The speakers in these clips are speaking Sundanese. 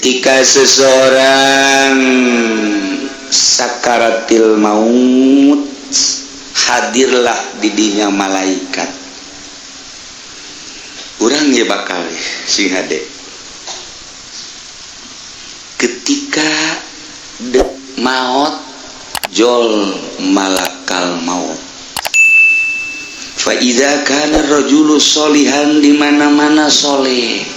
Ketika seseorang sakaratil maut, hadirlah didinya malaikat. Urang ya bakal sing hade ketika dek maut, jol malakal maut. Fa idza kana rajulu solihan, di mana-mana soleh,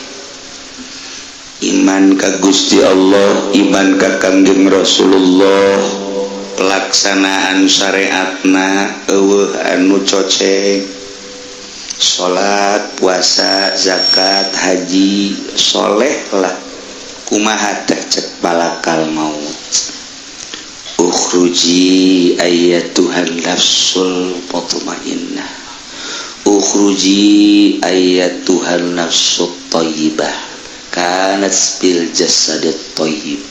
iman ka Gusti Allah, iman ka Kangjeng Rasulullah, pelaksanaan syariatna euweuh anu coceng, salat, puasa, zakat, haji, soleh lah. Kumaha teh cek malakal maut? Ukhruji ayyatuhan nafsul mutmainnah, ukhruji ayyatuhan nafsut thayyibah kanat bil jasadit thayyib,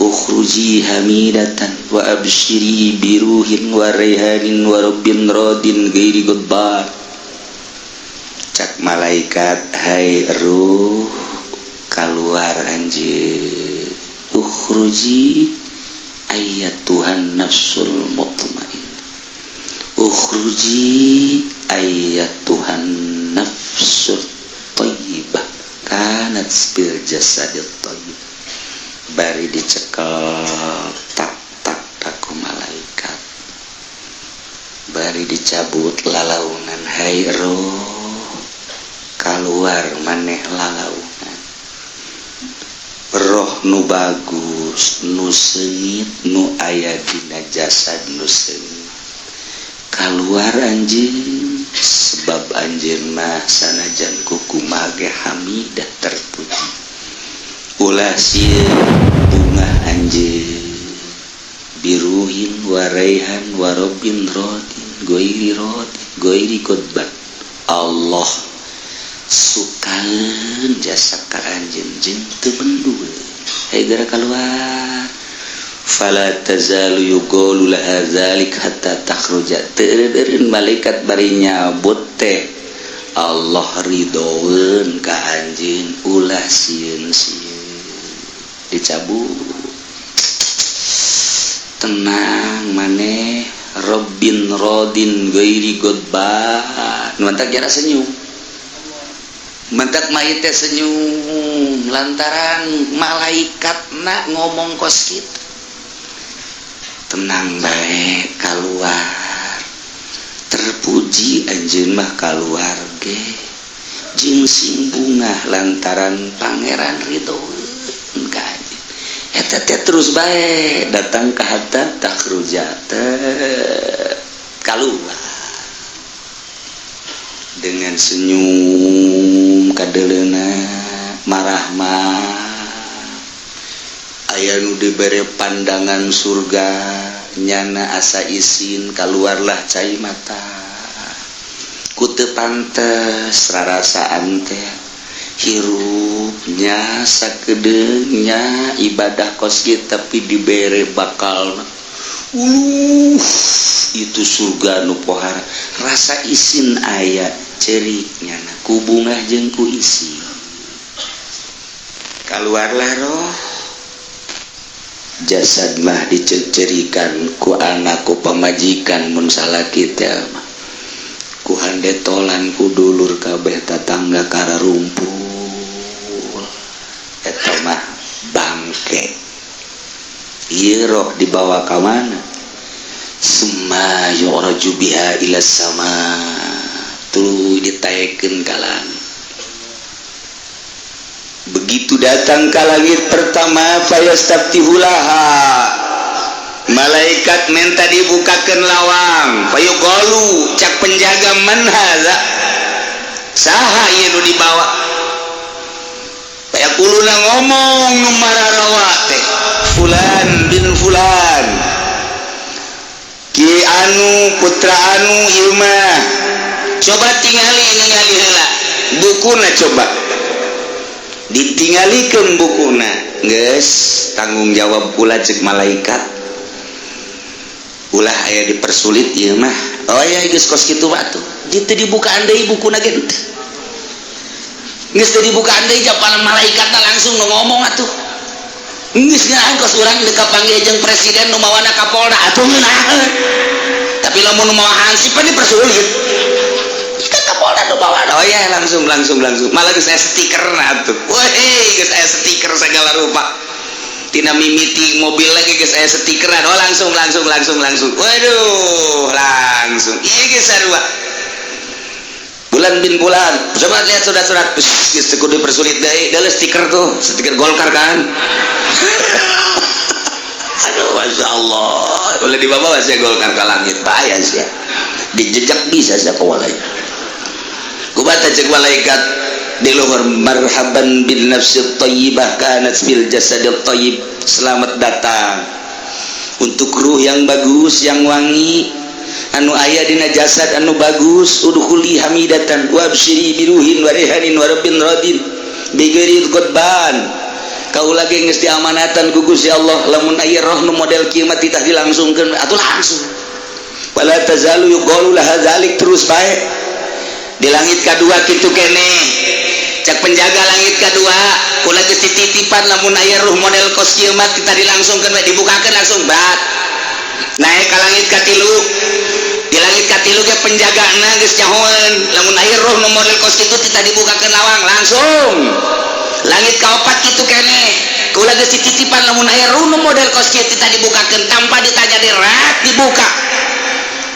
ukhruji hamidatan wa absyiri biruhin wa raihanin wa rabbin radin ghairi ghadban. Cak malaikat, hai ruh, keluar anjir. Ukhruji ayyatuhan nafsul mutmain, ukhruji ayyatuhan nafsul thayyibah kanat bil jasadit thayyib. Bari dicekel tak tak tak ku malaikat, bari dicabut lalaunan. Hai roh, keluar maneh lalaunan, roh nu bagus, nu seungit, nu aya dina jasad nu seungit, keluar anjing, sebab anjeun mah sanajan kukumaha ge hamidah, terpuji. Ulah sieun, bunga anjeun, biruhin waraihan warobin rodin ghairi rodin ghairi ghadban. Allah sukaeun jasa ka anjeun jeung teu bendul. Hai, geura keluar. Fala tazalu yuqalu laha dzalik hatta takhruja. Teu eureun malaikat bari nyabut teh, Allah ridhoeun ka anjeun, ulah sieun sieun. Dicabut, tenang maneh, Robbin rodin ghairi ghadban. Mantak jara senyum, mantak mayit teh senyum lantaran malaikat nak ngomong kos kitu, tenang bae, keluar, terpuji anjeun mah, keluar ge jeung sing bungah lantaran Pangeran ridho ka anjeun. Eta teh terus bae datang ke hatta takhruja, teh keluar dengan senyum kadeleuna marahmah. Aya nu dibere pandangan surga, nyana asa isin, keluarlah cai mata ku teu pantes rarasaan teh, hirupnya sakedeungnya ibadah kos kieu, tapi dibere bakal uluh itu surga nu pohara. Rasa isin aya, cerik nyana ku bungah jeung ku isi, keluarlah roh. Jasad mah dicerikan ku anak, ku pamajikan mun salaki teh mah, ku handetolan, ku dulur kabeh, tatangga kararumpul. Eta mah bangke. Ieu roh dibawa ka mana? Summa yu'raju biha ila sama, tuluy ditaekeun ka langit. Begitu datang ke langit pertama, fayastaftihu laha, malaikat minta dibukakan lawang. Fayuqalu, cak penjaga, man hadza, saha ieu nu dibawa? Fayaquluna, ngomong nu mararawa teh, fulan bin fulan, ki anu putra anu ieu mah. Coba tingali, ningali heula bukuna, coba ditinggalikeun bukuna. Geus tanggung jawab kula, cek malaikat, ulah aya dipersulit ieu mah. Oh ya, geus kos kitu batu, jitu dibukaan deui bukuna ge henteu. Geus teu dibukaan deui japanan malaikatna langsung nu ngomong atuh. Geus ngeunaheun kos urang deuk kapanggih jeung presiden nu mawana Kapolda atuh ngeunaheun. Tapi lamun nu mawa hansip pan dipersulit. Kan Kapolda nu mawana, oh ya langsung langsung langsung. Malah geus aya stikerna atuh. Weh, geus aya stiker segala rupa. Tina mimiti mobil lagi geus aya stikeran. Oh langsung langsung langsung langsung. Waduh, langsung. Ieu geus sarua. Bulan bin bulan. Coba lihat surat-surat. Geus teu kudu dipersulit deui. Deuleu stiker tuh, stiker Golkar kan. Aduh, Masya Allah. Boleh dibawa saya Golkar ke langit. Bahaya sih ya. Dijejak bisa sih aku walai. Kubata cek malaikat di luhur, marhaban bin nafsi thayyibah kanat fil jasadil thayyib. Selamat datang untuk ruh yang bagus, yang wangi, anu aya dina jasad anu bagus. Udkhuli hamidatan wa absyiri biruhin wa rehanin wa rabbin radin bighairi ghadban. Kau lagi geus diamanatan ku Gusti Allah, lamun aya roh nu model kieu mah titah dilangsungkeun atuh langsung. Wala tazalu yuqalu laha dzalik, terus bae. Di langit kadua kitu keneh, cek penjaga langit kadua, kula geus dititipan lamun aya ruh model kos kieu mah kita dilangsungkeun bae, dibukakeun langsung bat. Naik ka langit katilu, di langit katilu ge penjagana geus nyahoeun lamun aya ruh nu model kos kitu kita dibukakeun lawang langsung. Langit kaopat kitu keneh, kula geus dititipan lamun aya ruh nu model kos kieu kita dibukakeun tanpa ditanya, dirat dibuka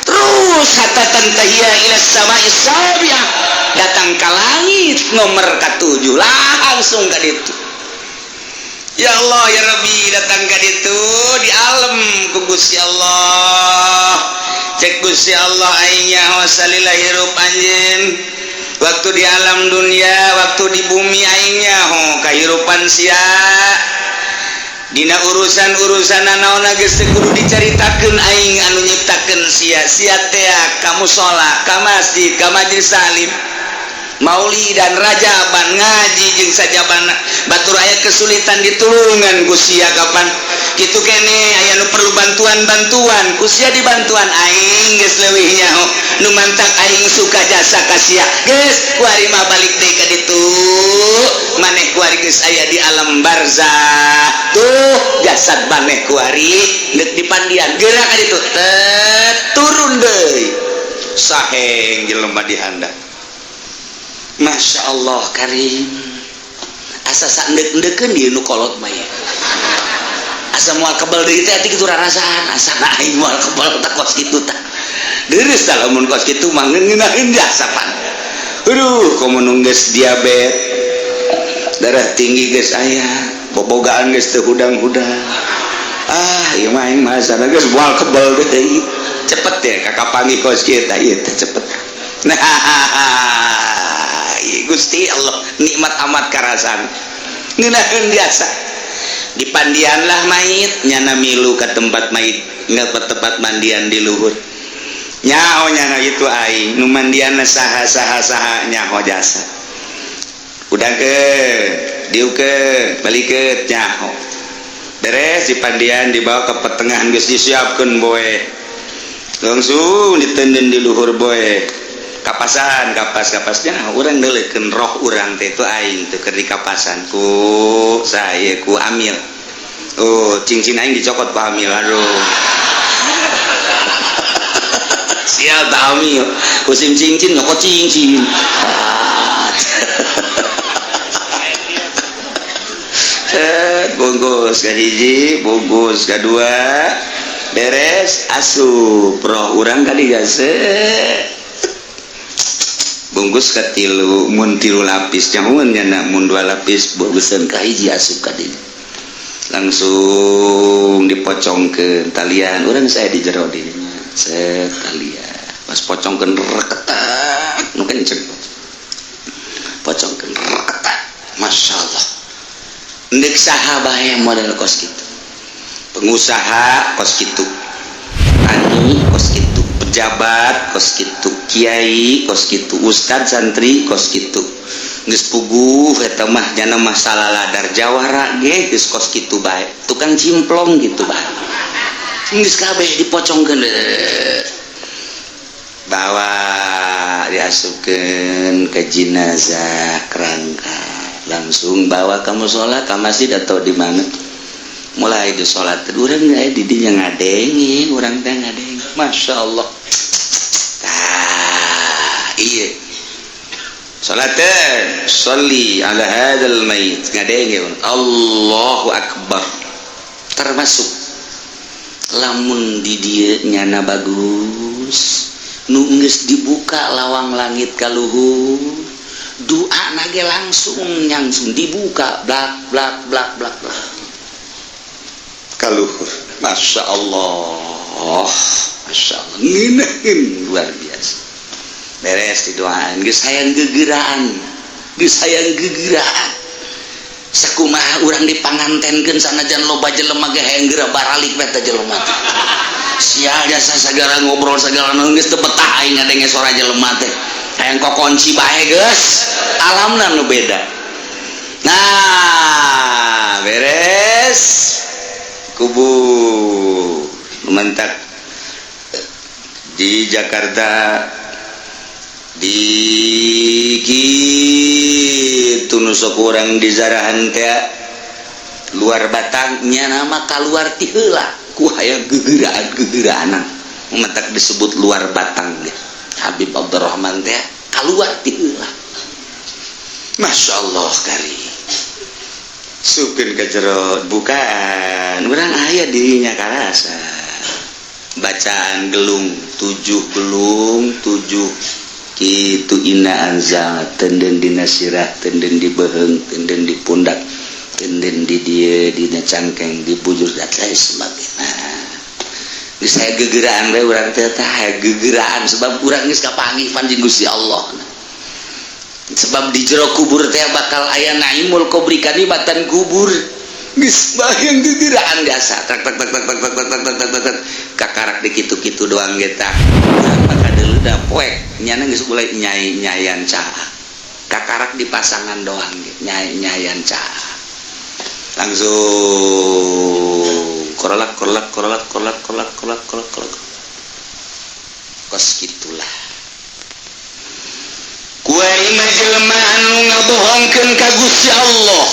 terus hatta tantahiya ila samai sabiah, datang ke langit nomor ketujuh langsung ke ditu. Ya Allah ya Rabbi, datang ke ditu di alam ku Gusti Allah. Cek Gusti Allah, aing nyaho salila hirup anjeun waktu di alam dunia, waktu di bumi, aing nyaho kahirupan sia dina urusan-urusan naon geus teu kudu dicaritakeun, aing anu nyiptakeun sia. Sia tea ka musala, ka masjid, ka majelis taklim, mauli dan rajaban, ngaji jeung sajabana. Batur aya kesulitan ditulungan ku sia. Kapan kitu kene aya nu perlu bantuan-bantuan, ku sia dibantuan. Aing geus leuwih nyaho, nu mantak aing suka jasa ka sia. Geus kuari mah balik deui ka ditu. Maneh kuari geus aya di alam barzah, tuh jasad maneh kuari deuk dipandian, geura ka ditu. Tet, turun deui saheng jelema di handap. Masya Allah Karim, asa saendek-endekeun ieu nu kolot mah ya. Asa moal kebal deui teh kitu rarasaan, asa na aing moal kebal tah kos kitu tah. Deureuh tah lamun kos kitu mah ngeunaheun jasa pan. Aduh, komo nu geus diabet, darah tinggi geus aya, bobogaan geus teu hudang-hudang. Ah, ieu mah aing mah asana geus moal kebal deui. Cepet ya kakak panggih kos kieu tah ieu teh cepet. Nah, Gusti Allah nikmat amat karasan ngeunaheun biasa. Dipandianlah mayit, nyana milu ke tempat mayit, nggak ke tempat mandian di luhur. Nyaho nyana itu aing nu mandianna saha saha saha, nyaho jasa udah ke diuke balik ke nyaho. Beres dipandian, dibawa ke pertengahan, geus disiapkeun boe, langsung ditenden di luhur boe, kapasan kapas kapasnya. Urang neuleukeun roh urang teh itu aing teu keur dikapasan ku saya, ku amil. Oh, cincin aing dicokot ku amil. Aduh, sial tak amil, musim cincin nyokot cincin. Set, bungkus ke hiji, bungkus kedua, beres, asup roh urang kali gase, bungkus ke tilu, mun tilu lapis nyahueun nyana, mun dua lapis bungkusan ka hiji, asup ka dieu langsung dipocongkeun talian urang saya di jero dinya. Set, talian pas pocongkeun reketak nu kenceng, pocongkeun reketak. Masya Allah, ndek saha bae model kos kitu, pengusaha kos kitu, tani kos kitu, pejabat kos kitu, kiai kos kitu, ustad, santri kos kitu, geus puguh eta mah jana masalah ladar jawara ge geus kos kitu bae, tukang cimplong gitu bae, geus kabeh dipocongkeun, bawa. Diasupkeun ke jenazah, kerangka, langsung bawa ke musola, ke masjid atau di mana, mulai di sholat. Urang di dinya ngadenge, urang teh ngadenge, masya Allah. Tah, iya, salatan sholli ala hadzal mayit, ngadenge Allahu akbar. Termasuk lamun di dieu nyana bagus, nu geus dibuka lawang langit ka luhur, doa nage langsung langsung dibuka, blak blak blak blak blak kaluhur. Masya Allah, Masya Allah, ngeunaheun luar biasa. Beres didoaan, geus hayang gegeraan, geus hayang gegeraan. Sakumaha urang dipangantenkeun, sanajan loba jelema ge hayang geura baralik we teh jelema teh. Sial jasa sagala ngobrol, sagala geus teu betah aing ngadenge sora jelema teh, hayang kokonci bae geus. Alamna nu beda. Nah, beres kubur, mentak di Jakarta di kitu nu sok urang di zarahan teh luar batangnya, nama keluar ti heula ku hayang gegeraan gegeraanan, mentak disebut luar batang ge. Habib Abdurrahman teh keluar ti heula. Masya Allah kari supin ke jero, bukan urang aya dirinya karasa bacaan gelung tujuh, gelung tujuh kitu, inna anzal tenden dina sirah, tenden di beheng, tenden di pundak, tenden di dia, dina cangkeng, di bujur dan lain sebagainya. Geus saya gegeraan we urang teh, tah gegeraan sebab urang geus kapanggih panjing Gusti Allah. Sebab di jero kubur teh bakal aya naimul kubri, kanikmatan kubur. Geus bayang gegeraan biasa, tak tak tak tak tak tak tak tak tak tak tak, kakarak di kitu-kitu doang ge tah. Maka udah poek nyana geus mulai nyai nyayan caa, kakarak di pasangan doang ge nyai nyayan caa, langsung korolak korolak korolak korolak korolak korolak korolak korolak, kos gitulah. Kuari mah jelema anu ngabohongkeun ka Gusti Allah.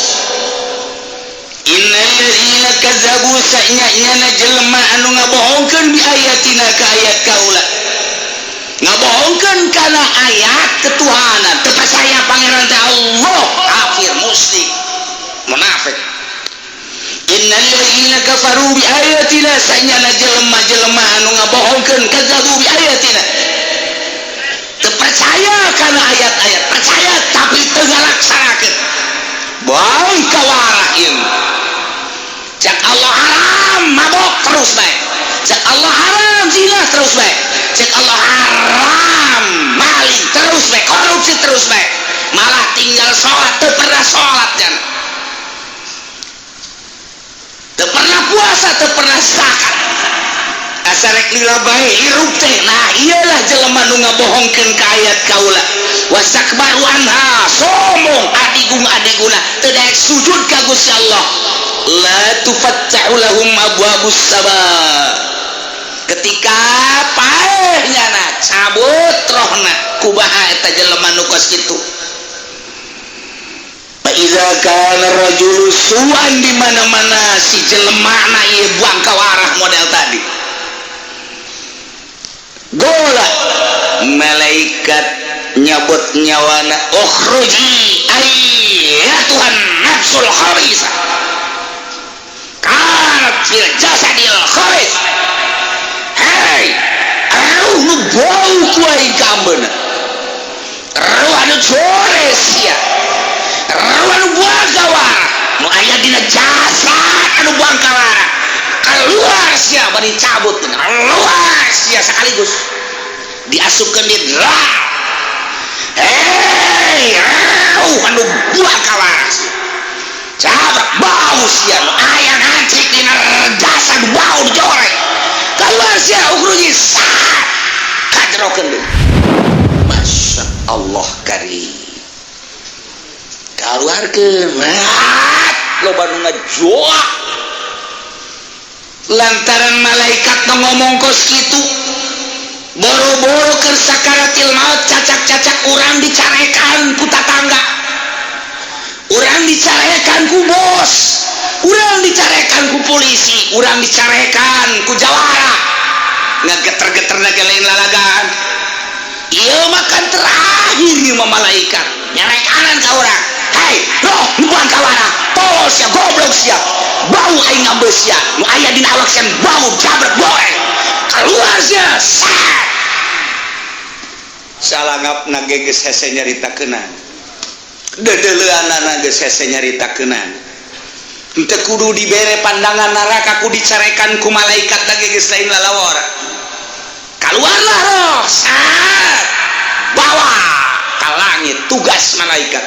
Innalladzina kazzabu, sanya-nyana jelema anu ngabohongkeun, bi ayatina ka ayat kaula, ngabohongkeun kana ayat ketuhanan, teu percaya Pangeran teh Allah, kafir, musyrik, munafik. Innalladzina kafaru bi ayatina, sanyana jelema-jelema anu ngabohongkeun, kazzabu bi ayatina, teu percaya kana ayat-ayat, percaya tapi teu ngalaksanakeun. Baik kawara ieu, cek Allah haram mabok, terus bae. Cek Allah haram zina, terus bae. Cek Allah haram maling, terus bae. Korupsi, terus bae. Malah tinggal sholat, teu pernah sholat kan, teu pernah puasa, teu pernah zakat, asa rek lila bae hirup teh. Nah, iyalah jelema nu ngabohongkeun ka ayat kaula. Wastakbaru anha, sombong, adigung adiguna, teu daek sujud ka Gusti Allah. La tufattahu lahum abwabus sama, ketika paehnya na cabut rohna, kubaha eta jelema nu kos kitu? Fa iza kana rajulu suan, di mana-mana si jelema na ieu buang kawarah model tadi, gola malaikat nyabut nyawana, ukhruji ayyatuhan nafsul khabisa kanat fil jasadil khabis. Hei, ruh nu bau ku aing kambeuna, ruh anu jores sia, ruh anu buang kawara, nu aya dina jasad anu buang kawara, keluar sia. Bari cabut, keluar sia sekaligus diasupkeun di dra. Hei, ruh anu buang kawara sia, cabut, bau sia, nu aya ngancik dina jasad bau jorek, keluar sia, ukhruji saat kajerokeun deui. Masya Allah kari keluarkeun, loba nu ngajoak lantaran malaikat nu ngomong kos kitu. Boro-boro keur sakaratil maut, cacak-cacak urang dicarekan ku tatangga, urang dicarekan ku bos, urang dicarekan ku polisi, urang dicarekan ku jawara. Ngageter-geter lain lalagan. Ieu makan terakhir ieu mah, malaikat nyarekanan ka urang, "Hei roh, buang kawara, tolol sia, goblok sia, bau aing ngambil sia, nu aya dina awak sia bau jabret boe, keluar sia." Set salangap nage geus hese nyaritakeunana, dedeleuanana geus hese nyaritakeunana. Henteu kudu dibere pandangan neraka, ku dicarekan ku malaikat lagi geus lain lalawara. Keluarlah roh, saat bawa ke langit. Tugas malaikat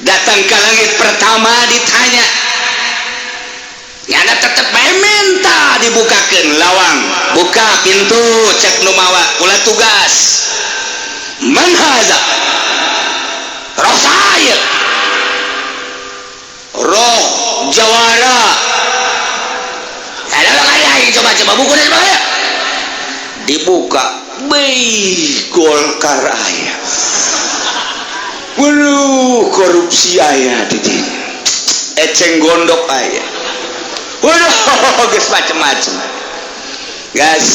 datang ke langit pertama ditanya, nyana tetep bae minta dibukakan lawang. "Buka pintu," cek nu mawa, "ulah tugas." "Man haza?" "Roh saya, roh jawara." Ada kali, coba coba buku dan coba dibuka. Bei, Golkar aya. Waduh, korupsi aya di dinya, eceng gondok aya. Waduh, geus macem-macem. "Gas,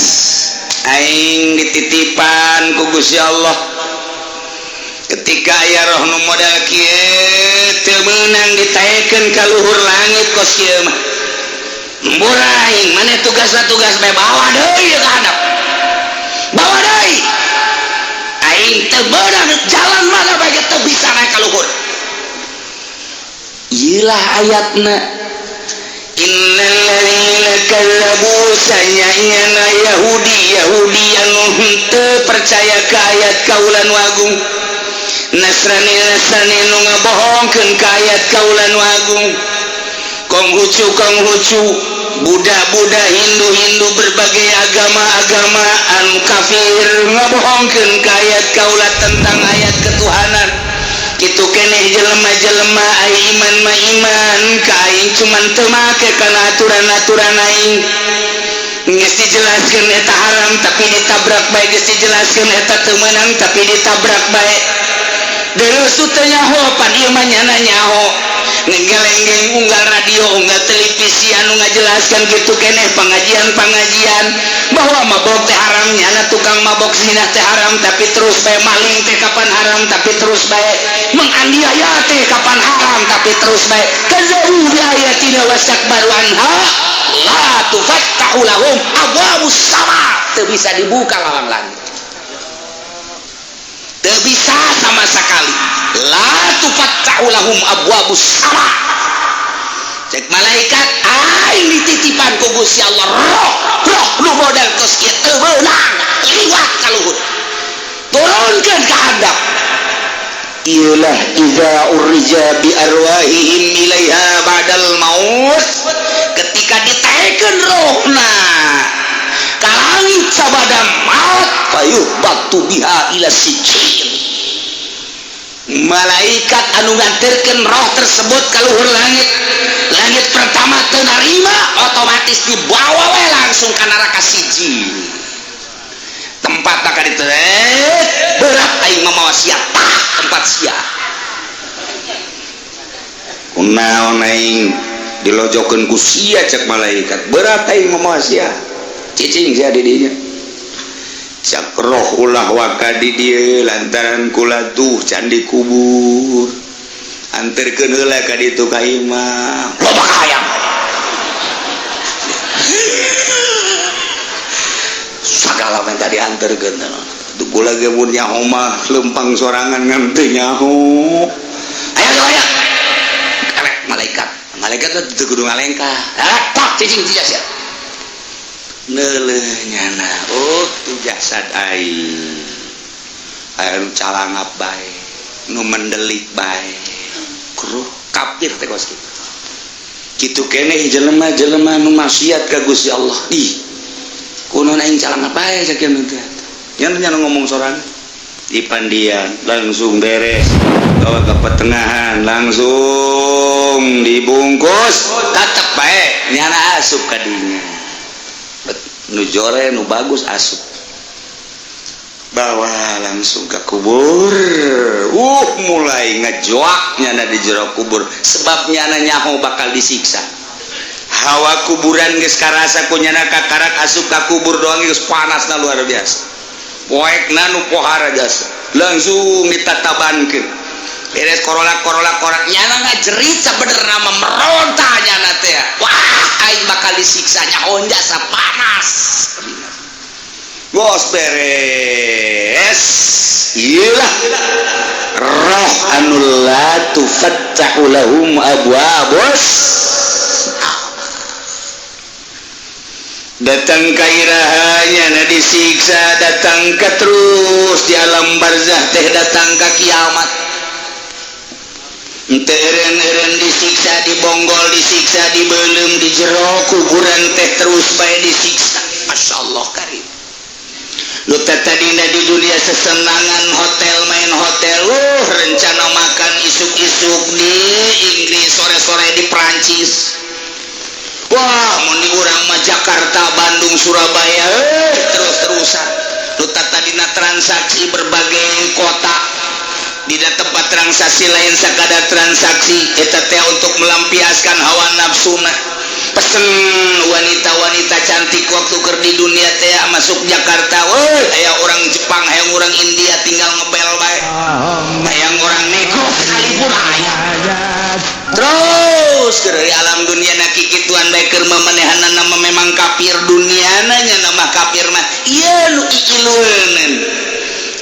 aing dititipan ku Gusti Allah. Ketika aya roh nu modal kieu teu meunang ditaekeun ka luhur langit kos kieu mah. Mbura aing, maneh tugasna tugas bae, bawa deui ka handap, bawa deui. Aing teu meunang, jalan mana bae teu bisa naik ka luhur." Iyalah ayatna, innalladzina kazzabu, sanyana Yahudi Yahudi anu henteu percaya ka ayat kaula nu agung, Nasrani Nasrani nu ngabohongkeun ka ayat kaula nu agung, Konghucu Konghucu, Buddha Buddha, Hindu Hindu, berbagai agama-agama anu kafir ngabohongkeun ka ayat kaula tentang ayat ketuhanan. Kitu keneh jelema-jelema ai iman ma iman ka aing, cuman teu make kana aturan-aturan aing. Geus dijelaskeun eta haram tapi ditabrak bae, geus dijelaskeun eta teu meunang tapi ditabrak bae. Terus teu nyaho, pan ieu mah nyana nyaho. Ngegeleng-geleng unggal radio, unggal televisi anu ngajelaskan gitu keneh, pengajian-pengajian bahwa mabok teh haram, nyana tukang mabok, zina teh haram tapi terus bae, maling teh kapan haram tapi terus bae, menganiaya teh kapan haram tapi terus bae. Kazzabu bi ayatina wastakbaru anha, la tufattahu lahum abwabus sama, teu bisa dibuka lawang langit, teu bisa sama sekali. La tufattahu lahum abwabus sama. Cek malaikat, aing dititipan ku Gusti Allah roh roh nu model kos kieu teu meunang liwat ka luhur, turunkeun ka handap. Iyalah, idza urija bi arwahihim ilaiha ba'dal maut, ketika ditaekeun rohna ka langit sabada maut, fayuhbatu biha ila sijil. Malaikat anu nganterkeun roh tersebut ka luhur langit, langit pertama teu narima, otomatis dibawa we langsung ka neraka sijil, tempat tak itu. "Eh, berat aing mamawa sia, tah tempat sia." "Kunaon aing dilojokeun ku sia?" cek malaikat. "Berat aing mamawa sia, cicing sia di dinya." Cak roh, "Ulah waka di dieu lantaran kula tuh can dikubur, anterkeun heula ka ditu ka imah, loba kahayang." Sagala minta dianterkeun. Tuh kula ge mun nyaho mah lempang sorangan, ngan teu nyaho. Aya aya elek malaikat, malaikat teh teu kudu ngalengkah. Ah, tak cicing sia sia. Neuleuh nyana, oh tu jasad aing, aya nu calangap bae, nu mendelik bae. Kruh kafir teh kos kitu. Kitu keneh jelema-jelema nu maksiat ka Gusti Allah. Ih, kunaon aing calangap bae sakieu teh? Nya nya ngomong sorangan di pandian langsung beres, bawa ke pertengahan langsung dibungkus, tetep bae nyana asup kadinya. Nu jore nu bagus asup. Bawa langsung ke kubur. Mulai ngejoaknya na di jero kubur, sebabnya nyaho bakal disiksa. Hawa kuburan geus karasa ku nyana, kakarak asup ka kubur doang geus panasna luar biasa. Poekna nu pohara jasa langsung ditatabankeun. Beres korolak korolak korak, nyana ngajerit sabenerna mah, meronta nyana teh, "Wah, aing bakal disiksa." Nyaho jasa panas. Bos, beres. Iyalah roh anu la tufattahu lahum abwabus. Datang ka irahanya na disiksa, datang ke terus di alam barzah teh, datang ke kiamat. Ente eren-eren disiksa, dibonggol, disiksa, dibelum di jero kuburan teh, terus bae disiksa. Masya Allah karim. Lu tadina di dunia sesenangan, hotel, main hotel, rencana makan isuk-isuk di Inggris, sore-sore di Prancis. Wah, mau di urang mah Jakarta, Bandung, Surabaya, terus-terusan. Lu tadina transaksi berbagai kota, tidak tempat transaksi lain sekadar transaksi eta teh untuk melampiaskan hawa nafsuna. Pesen wanita-wanita cantik waktu keur di dunia teh, masuk Jakarta, woi, aya orang Jepang, hayang orang India, tinggal ngebel bae, hayang orang Negro sekalipun aya. Terus keur di alam dunia na kikituan bae, keur mamanehanana mah memang kafir dunia nanya nama kafir mah ieu nu iilueun,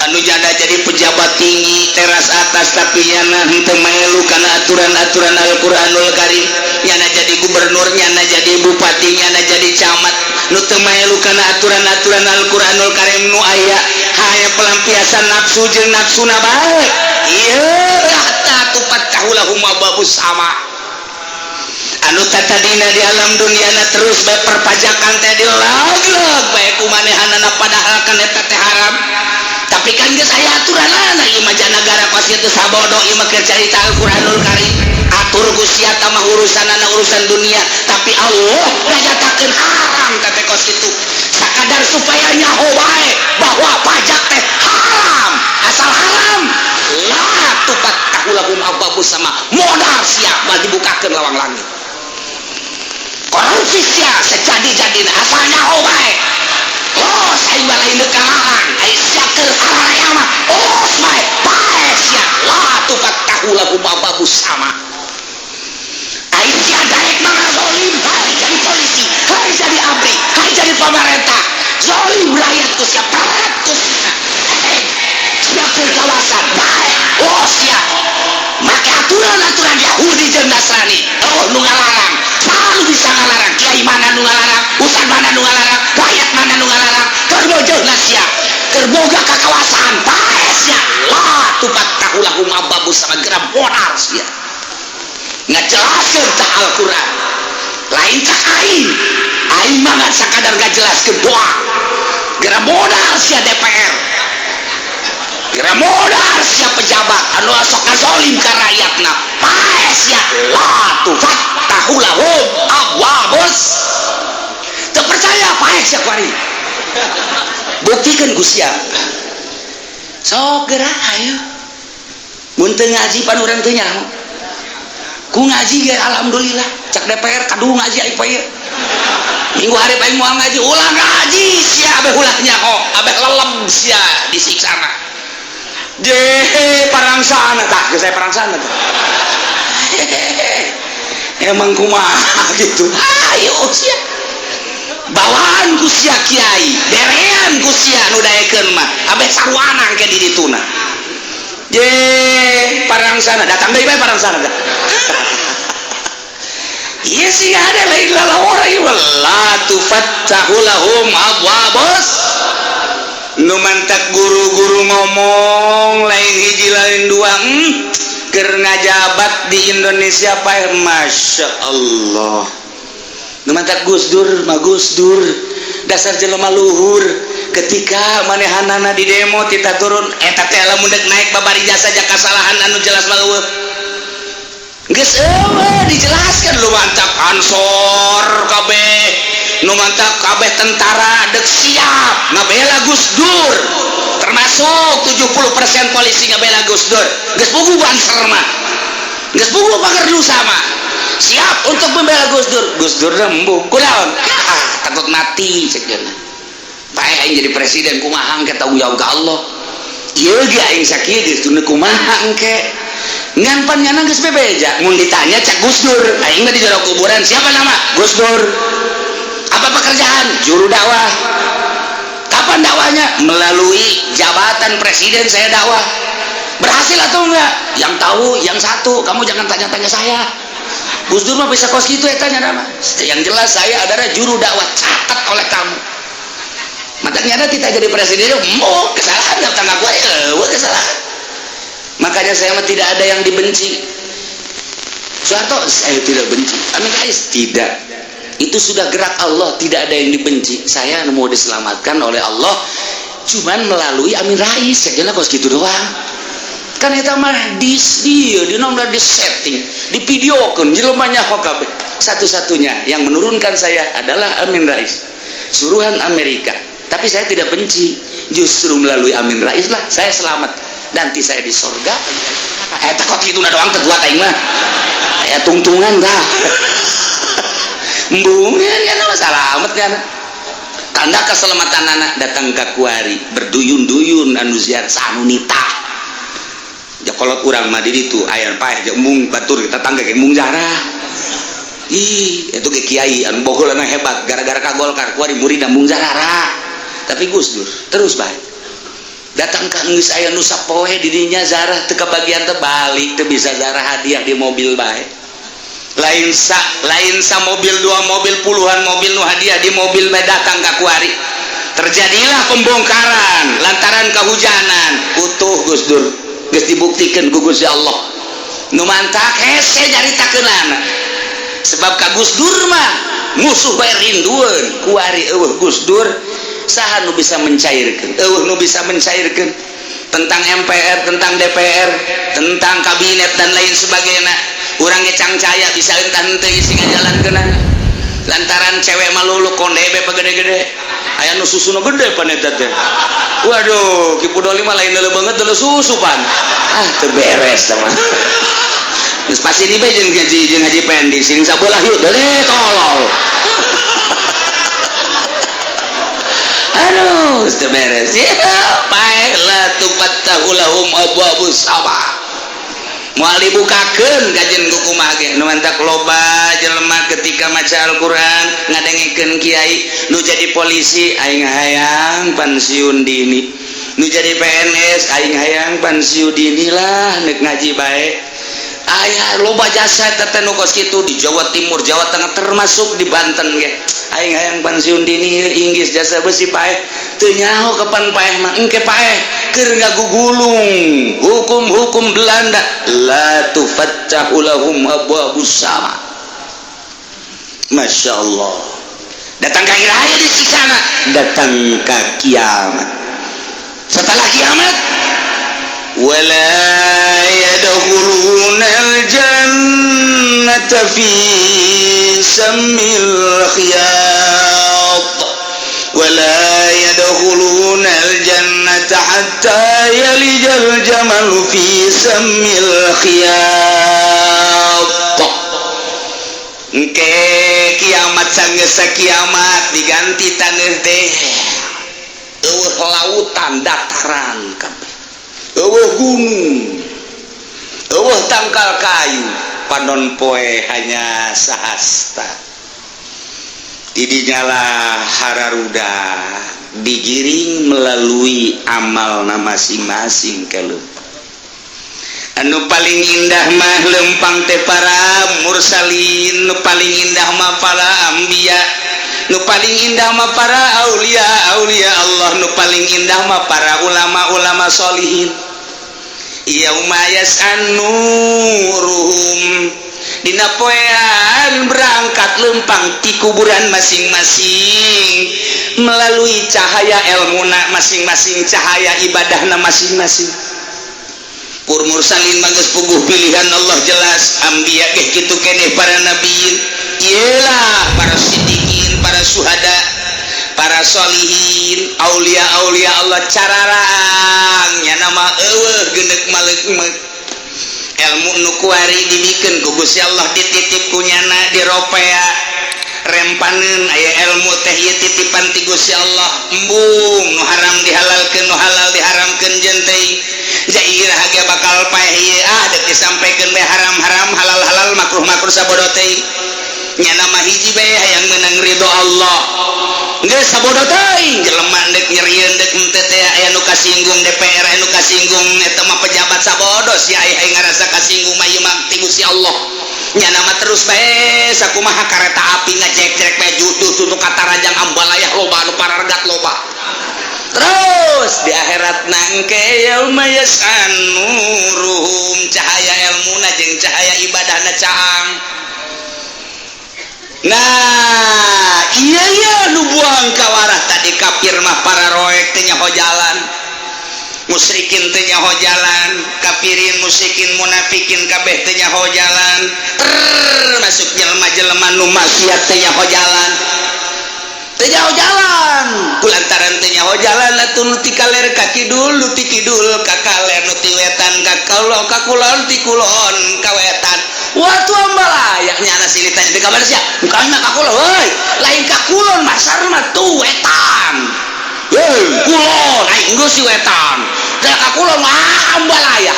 anu janda jadi pejabat tinggi teras atas, tapi nyana henteu melu kana aturan-aturan Al-Qur'anul Karim. Nyana jadi gubernur, nyana jadi bupati, nyana jadi camat, nu teu melu kana aturan-aturan Al-Qur'anul Karim, nu aya hanya pelampiasan nafsu jeung nafsuna bae. Ieu hatta tufattahu lahum abwabus sama. Anu tadina di alam dunia na terus bae perpajakan teh dilag-lag bae ku manehanana, padahal kan eta teh haram, tapi kan geus aya aturanana. Ieu mah negara pasti teu sabodo. Ieu mah keur carita Al-Qur'anul Karim. Atur ku sia mah urusanana urusan dunia, tapi Allah nganyatakeun haram teh kos kitu, sakadar supaya nyaho bae bahwa pajak teh haram. Asal haram, la tufattahu lahum abwabus sama, modal sia mal dibukakeun lawang langit. Korupsi sia sejadi-jadina, asal nyaho bae. Los, aing mah lain deuk kalarang, aing sia keur araya mah los bae. Bae sia, la tufattahu lahum abwabus sama. Aing sia daek mah ngazolim, hai jadi polisi, hai jadi ABRI, hai jadi pemerintah, zolim rakyat ku sia, peret ku sia. Sia keur kawasan bae, los sia make aturan-aturan Yahudi jeung Nasrani. Oh, nu ngalarang selalu bisa ngalarang. Kiai mana nu ngalarang, ustad mana nu ngalarang, rakyat mana nu ngalarang, keur bojohna sia, keur boga kakawasan bae sia, la tufattahu lahum abwabus sama, geura modal sia. Ngajelaskeun tah Al-Qur'an, lain cak aing. Aing mah ngan sakadar ngajelaskeun doa. Geura modal sia DPR, geura modal sia pejabat anu sok ngazolim ka rakyatna, pae sia, la tufattahu lahum abwabus. Teu percaya, pae sia kuari, buktikan ku sia. Sok geura, ayo. Mun teu ngaji pan urang teu nyaho. Ku ngaji ge alhamdulillah. Cak DPR kadu ngaji aing poe minggu hari, aing moal ngaji. Ulah ngaji sia, abeh ulah nyaho, abeh lelem sia disiksana. Je parang sana tah, geus saya parang sana tah. Emang kumaha gitu? Ayo sia, bawaan ku sia kiai, berean ku sia nu daekeun mah, abeh saruana ke di dituna. Je parang sana, datang deui bae parang sana tah. Iya sih, ada lain lalawara ieu, la tufattahu lahum abwabus. Nu mantak guru-guru ngomong lain hiji lain dua, keur ngajabat di Indonesia pae. Masya Allah, nu mantak Gus Dur mah, Gus Dur dasar jelema luhur. Ketika manehanana di demo tita turun eta teh, lamun dek naik babari jasa kasalahan anu jelas mah eueuh, geus eueuh dijelaskan. Lu mantap Ansor kabeh. Nu mantap kabeh tentara dek siap ngabela Gus Dur, termasuk 70% polisi ngabela Gus Dur. Geus puguh Banser mah, geus puguh pagar sama siap untuk membela Gus Dur. Gus Dur embung kunaon? Ah, takut mati cek dia. Paeh aing jadi presiden kumaha engke, tanggung jawab ka Allah. Ieu ge aing sakieu geus teu kumaha engke. Ngan pan nyana geus bebeja. Mun ditanya cek Gus Dur, aing mah di jero kuburan, siapa nama? Gus Dur. Apa pekerjaan? Juru dakwah. Kapan dakwahnya? Melalui jabatan presiden saya dakwah. Berhasil atau enggak? Yang tahu yang satu, kamu jangan tanya-tanya saya. Gus Dur mah bisa kos gitu ya tanya nama. Yang jelas saya adalah juru dakwah, catat oleh kamu. Makanya ada kita jadi presiden, mau kesalahan datang aku ya, kesalahan. Makanya saya mah tidak ada yang dibenci. Soeharto saya tidak benci, Amin Rais tidak. Itu sudah gerak Allah, tidak ada yang dibenci. Saya mau diselamatkan oleh Allah cuman melalui Amin Rais, saya kira kos gitu doang. Kan itu mah di dia di nomor di setting, di videokan jelema nyaho kabeh. Satu-satunya yang menurunkan saya adalah Amin Rais, suruhan Amerika. Tapi saya tidak benci, justru melalui Amin Rais lah saya selamat. Nanti saya di sorga. Eta kok kitu doang teu kuat aing mah. Aya tungtungan dah. Embung ya salamet ya. Tanda keselamatan anak datang ke kuari berduyun-duyun anu ziarah sanunita. Ya kolot urang mah di ditu aya paeh jeung embung batur tetangga ge embung jarah. Ih, itu ge kiai anu bogolana hebat gara-gara ka Golkar kuari murid embung jarah. Tapi Gus Dur terus bae. Datang ka geus aya nu sapoe di dinya zarah teu kabagian teh balik teu bisa zarah hadiah di mobil bae. Lain sa mobil, dua mobil, puluhan mobil nu hadiah di mobil bae datang ka kuari. Terjadilah pembongkaran lantaran kehujanan. Utuh Gus Dur geus dibuktikan ku Gusti Allah. Nu mantak hese nyaritakeunana. Sebab ka Gus Dur mah musuh bae rindueun. Kuari eueuh Gus Dur, saha nu bisa mencairkan? Eueuh nu bisa mencairkan tentang MPR, tentang DPR, tentang kabinet dan lain sebagainya. Urang ge cangcaya bisa entah henteu isi ngajalankeunana. Lantaran cewek malulu konde be gede-gede. Aya nu susuna gede pan eta teh. Waduh, Ki Pudoli mah lain deuleu banget, deuleu susu pan. Ah, teu beres teh mah. Geus pasti ini bae jeung Haji Pendi sing sabelah yuk deuleu tolol. Aduh, teu beres. Ya, paeh la tufattahu lahum abwabus sama. Moal dibukakeun kajen ku kumaha ge. Nu mantak loba jelema ketika maca Al-Qur'an, ngadengekeun kiai, nu jadi polisi aing hayang pensiun dini, nu jadi PNS aing hayang pensiun dini lah nek ngaji bae. Aya loba jasa teh nu kos kitu di Jawa Timur, Jawa Tengah, termasuk di Banten ge. Aing hayang pensiun dini, inggis jasa besi paeh. Teu nyaho kapan paeh mah, engke paeh keur ngagugulung hukum-hukum Belanda. La tufattahu lahum abwabus sama. Masya Allah. Datang ke raya di sana, datang ke kiamat. Setelah kiamat, wala yadkhulunal jannata fi sammil khiyat wala yadkhulunal jannata hatta yalijal jamalu fi sammil khiyat. Engke kiamat sanggeus kiamat diganti taneuh teh eueuh lautan, dataran kabeh, eueuh gunung, eueuh tangkal kayu, panon poe hanya sahasta. Didinyalah hararuda digiring melalui amal masing-masing ke anu paling indah mah lempang teh para mursalin, nu paling indah mah para anbiya, nu paling indah mah para aulia aulia Allah, nu paling indah mah para ulama-ulama solihin. Yauma yas'anuruhum, dina poean berangkat lempang ti kuburan masing-masing melalui cahaya ilmuna masing-masing, cahaya ibadahna masing-masing. Pur mursalin mah geus puguh pilihan Allah jelas, anbiya ge kitu keneh, para nabiyin iyalah, para sidikin, para suhada, para solihin, aulia aulia Allah cararang nya nama eueuh geuneuk maleukmeuk ilmu nu kuari dibikeun ku Gusti Allah dititip ku nyana diropea rempaneun aya ilmu teh ieu titipan ti Gusti Allah embung nu haram dihalalkeun nu halal diharamkeun jeung teuing jairah ge bakal paeh ieu ah deuk disampaikeun bae haram-haram halal-halal makruh-makruh sabodo teuing nyana mah hiji bae hayang meunang ridho Allah geus sabodo teuing jelema deuk nyerieun deuk henteu teh aya nu kasinggung DPR aya nu kasinggung eta mah pejabat sabodo si aya ngarasa kasinggung mah ieu mah ti Gusti Allah nyana mah terus bae sakumaha kareta api ngajek-jek bae jutuh tutup katarajang ambalayah loba anu parargat loba terus di akhirat nangke yauma yasanuruhum cahaya ilmuna jeung cahaya ibadahna caang. Nah iya iya nu buang kawarah tadi kafir mah para roek teh nyaho jalan, musyrikin teh nyaho jalan, kafirin musyrikin munafikin kabeh teh nyaho jalan, termasuk jelema-jelema nu maksiat teh nyaho jalan, teh nyaho jalan kulantaran teh nyaho jalan atuh nu ti kaler ka kidul nu ti kidul ka kaler nu ti wetan ka kulon ka kulon ti kulon ka wetan. Waktu ambalaya nyana silih tanya di kamar sia mukanya ka kulon heuy lain ka kulon masar mah tuh wetan heuy kulon aing geus si wetan teh ka kulon mah ambalaya.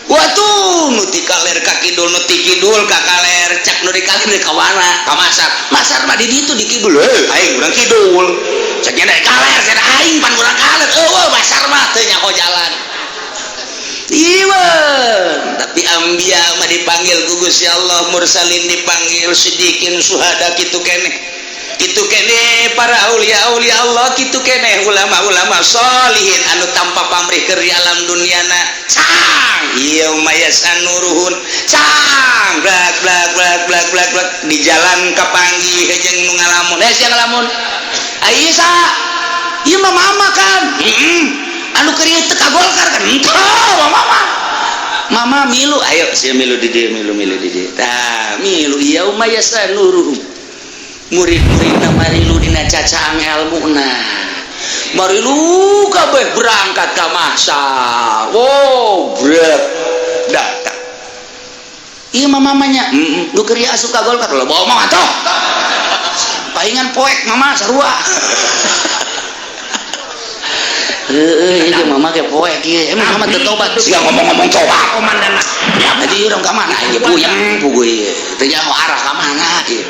Waktu nu ti kaler ka kidul nu ti kidul ka kaler cak nu di kaler ka mana ka masar masar mah di ditu di kidul heuy aing urang kidul cak nya dari kaler cenah aing pan urang kaler eueuh masar mah teu nyaho jalan. Iwan tapi ambia mah dipanggil ku Gusti Allah, mursalin dipanggil, sidikin suhada kitu keneh kitu keneh para aulia aulia Allah kitu keneh ulama-ulama solihin anu tanpa pamrih keur di alam duniana cang yauma yasanuruhun cang blak blak blak blak blak blak di jalan kapanggih jeung nu ngalamun sia ngalamun ai sa ieu mah mama kan anu keur ieu teu ka Golkar kan henteu mama mama milu ayo sia milu di dieu milu milu di dieu tah milu yauma yasanuruhum murid-muridna marilu dina cacaang elmuna marilu kabeh berangkat ka mahsyar wow brek datang ieu mah mamanya nu keur asup ka Golkar lo bawa mah atuh pahingan poek mama sarua. Heeh, ieu mama ge poek ieu. Emang mama teu tobat. Sia ngomong-ngomong tobat. Komandan Ya jadi urang ka mana ieu puyeng puguh ieu. Teu nyaho arah ka mana ieu.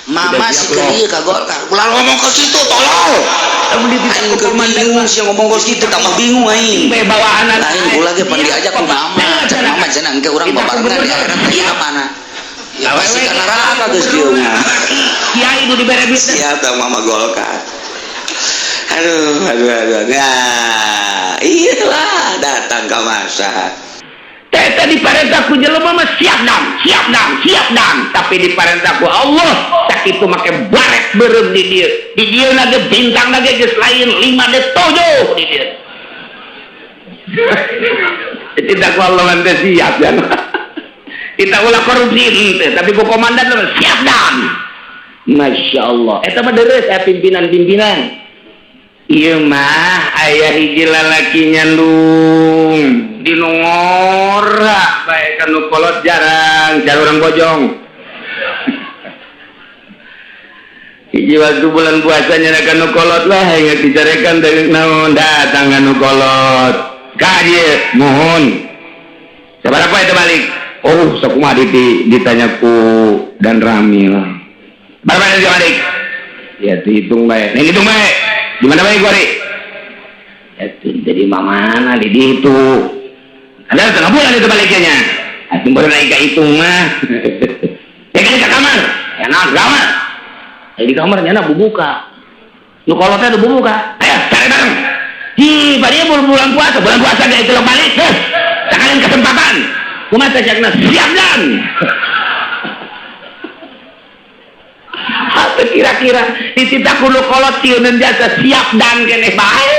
Mama si keur ieu ka Golkar. Ulah ngomong ke situ tolol. Aing keur bingung sia ngomong ke situ tambah bingung aing. Bawaan Lain ulah ge pan diajak ku mama. Cek mama cenah engke urang babarengan di akhirat teh ka mana. Ya pasti ka neraka geus kieu mah. Kiai nu dibere duit. Siap tah mama Golkar. Aduh, aduh, aduh. Nah, iyalah datang ke masa. Teta diparentah ku jelema mah siap dang, siap dang, siap dang. Tapi diparentah ku Allah, sakitu make baret beureum di dieu. Di dieu na ge bintang na ge geus lain 5 de 7 di dieu. Tidak ku Allah mah teh siap ya. Kita ulah korupsi henteu, tapi ku komandan mah siap dang. Masya Allah. Eta mah deres aya pimpinan-pimpinan. Ieu mah aya hiji lalaki nyandung di nu ngora bae ka nu kolot jarang jar urang bojong. Hiji waktu bulan puasa nya ka nu kolot lah ingat dicarekan deui naon datang ka nu kolot. Ka dieu muhun. Sabaraha eta balik? Oh, sakumaha ditanya ku dan rami lah. Baraha eta balik? Ya dihitung bae. Nih hitung bae. Di mana baik gua, Ri? Ya, jadi mana di ditu. Ada setengah bulan itu baliknya. Atuh baru naik ke hitung mah. Ya kan ke kamar. Ya nah, ke kamar. Ya, di kamar nyana bubuka. Nu kolotnya udah bubuka. Ayo cari bareng. Hi, pada bulan puasa gak itu lo balik. Heh, sekalian kesempatan. Kumaha teh cakna siap dan. Kira-kira dititah kudu kolot tieuneun jasa siap dan keneh bae.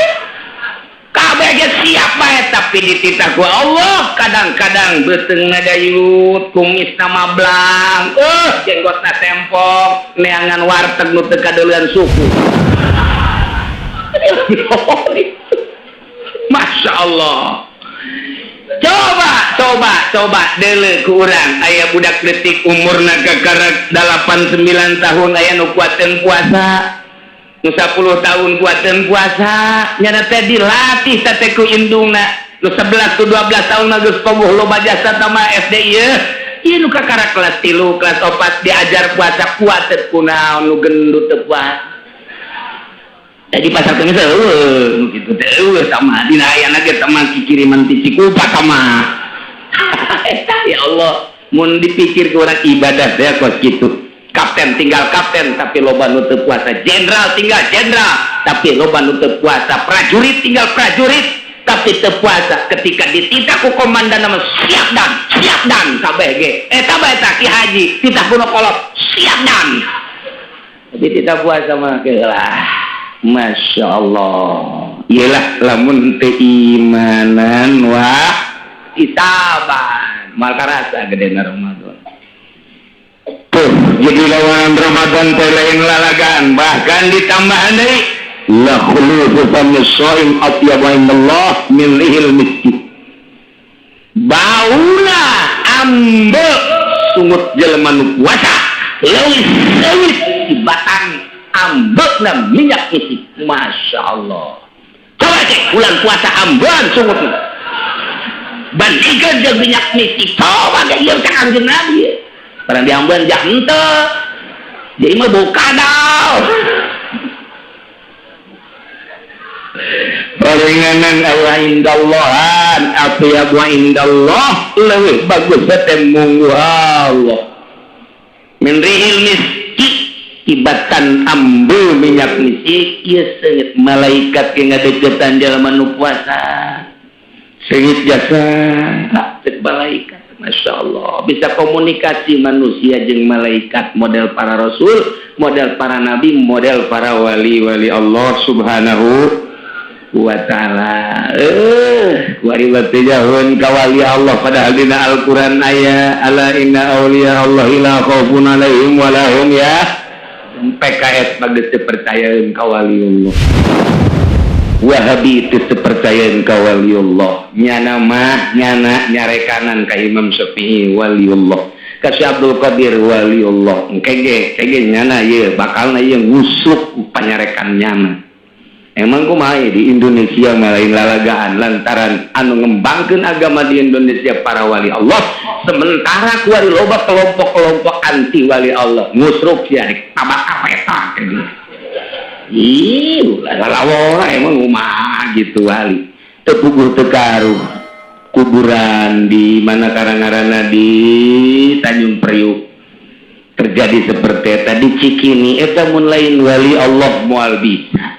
Kabeh ge siap bae tapi Tapi dititah ku Allah kadang-kadang beuteungna dayut, kumisna mablang, jenggotna tempok, neangan warteg nu teu kadeulean suku. Masya Allah. Coba coba coba deuleu ku urang aya budak leutik umurna kakarak 8 9 tahun aya nu kuateun puasa. Nu 10 tahun kuateun puasa, nyana teh dilatih teh ku indungna. Nu 11 tu 12 tahun mah geus pogoh loba jasa tama SD ieu. Ieu nu kakara kelas 3, kelas 4 diajar puasa kuateun kunaon nu gendut teu puasa. Jadi pasar kemis eueuh nu kitu teh eueuh sama dina ayana ge sama kikiriman ti Cikupa sama. Eta ya Allah, mun dipikir ku urang ibadah teh kos kitu. Kapten tinggal kapten tapi loba nu teu puasa, jenderal tinggal jenderal tapi loba nu teu puasa, prajurit tinggal prajurit tapi teu puasa. Ketika dititah ku komandan nama siap dan kabeh ge. Eta bae eta Ki Haji titah ku nu kolot siap dan. Tapi tidak puasa mah lah. Masya Allah. Iyalah lamun teu imanan wah itaban mal karasa gedena Ramadan. Tuh, jadi lawan Ramadan teh lain lalagan, bahkan ditambahan deui la khulufu fami shaim atyabu indallah min rihil miski. Bauna ambe sungut jelema nu puasa leuwih seungit tibatan ambekna minyak isi. Masya Allah. Coba cek bulan puasa ambean sungutna bandingkeun jeung minyak misik. Coba ge ieu cek Kangjeng Nabi. Barang diambean jah henteu. Jadi mah bau kadal. Paringanan Allah indallahan atyabu indallah leuwih bagus teh munggu Allah. Min rihil miski tibatan ambe minyak misik ieu seungit malaikat ge ngadeukeutan jalma nu puasa. Seungit jasa cek malaikat. Masya Allah, bisa komunikasi manusia jeung malaikat, model para rasul, model para nabi, model para wali-wali Allah subhanahu wa ta'ala. Wali jahun ka wali Allah padahal dina Al-Qur'an aya ala inna auliya Allah la khaufun alaihim wa lahum ya. PKS mah geus teu percayaeun ka wali Allah. Wahabi itu percayaan ka waliullah. Nyana mah nyana nyarekanan ka Imam Syafi'i waliullah, ka Syekh Abdul Qadir waliullah. Engke ge nyana ieu bakalna ieu ngusuk panyarekan nyana. Emang kumaha di Indonesia mah lain lalagaan lantaran anu ngembangkeun agama di Indonesia para wali Allah, sementara kuari loba kelompok-kelompok anti wali Allah ngusruk sia tabak kapeta gitu. Ih, lalawora emang kumaha gitu wali. Teu puguh teu karuh. Kuburan di mana karang-karana di Tanjung Priuk terjadi seperti eta di Cikini eta mun lain wali Allah moal bisa.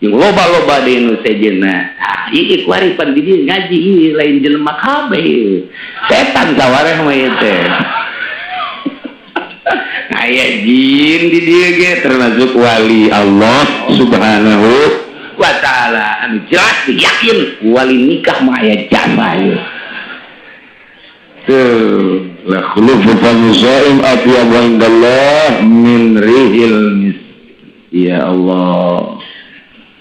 Jeung loba-loba di nu sejenna. Ah, ieu kuari pan di dieu ngaji ieu lain jelema kabeh. Setan sawareh mah ieu teh. Aya jin di dieu ge termasuk wali Allah subhanahu wa ta'ala. Anu jelas yakin wali nikah mah aya jasa ieu. Tuh, la khulufu fami shaim atyabu indallah min rihil misk. Ya Allah.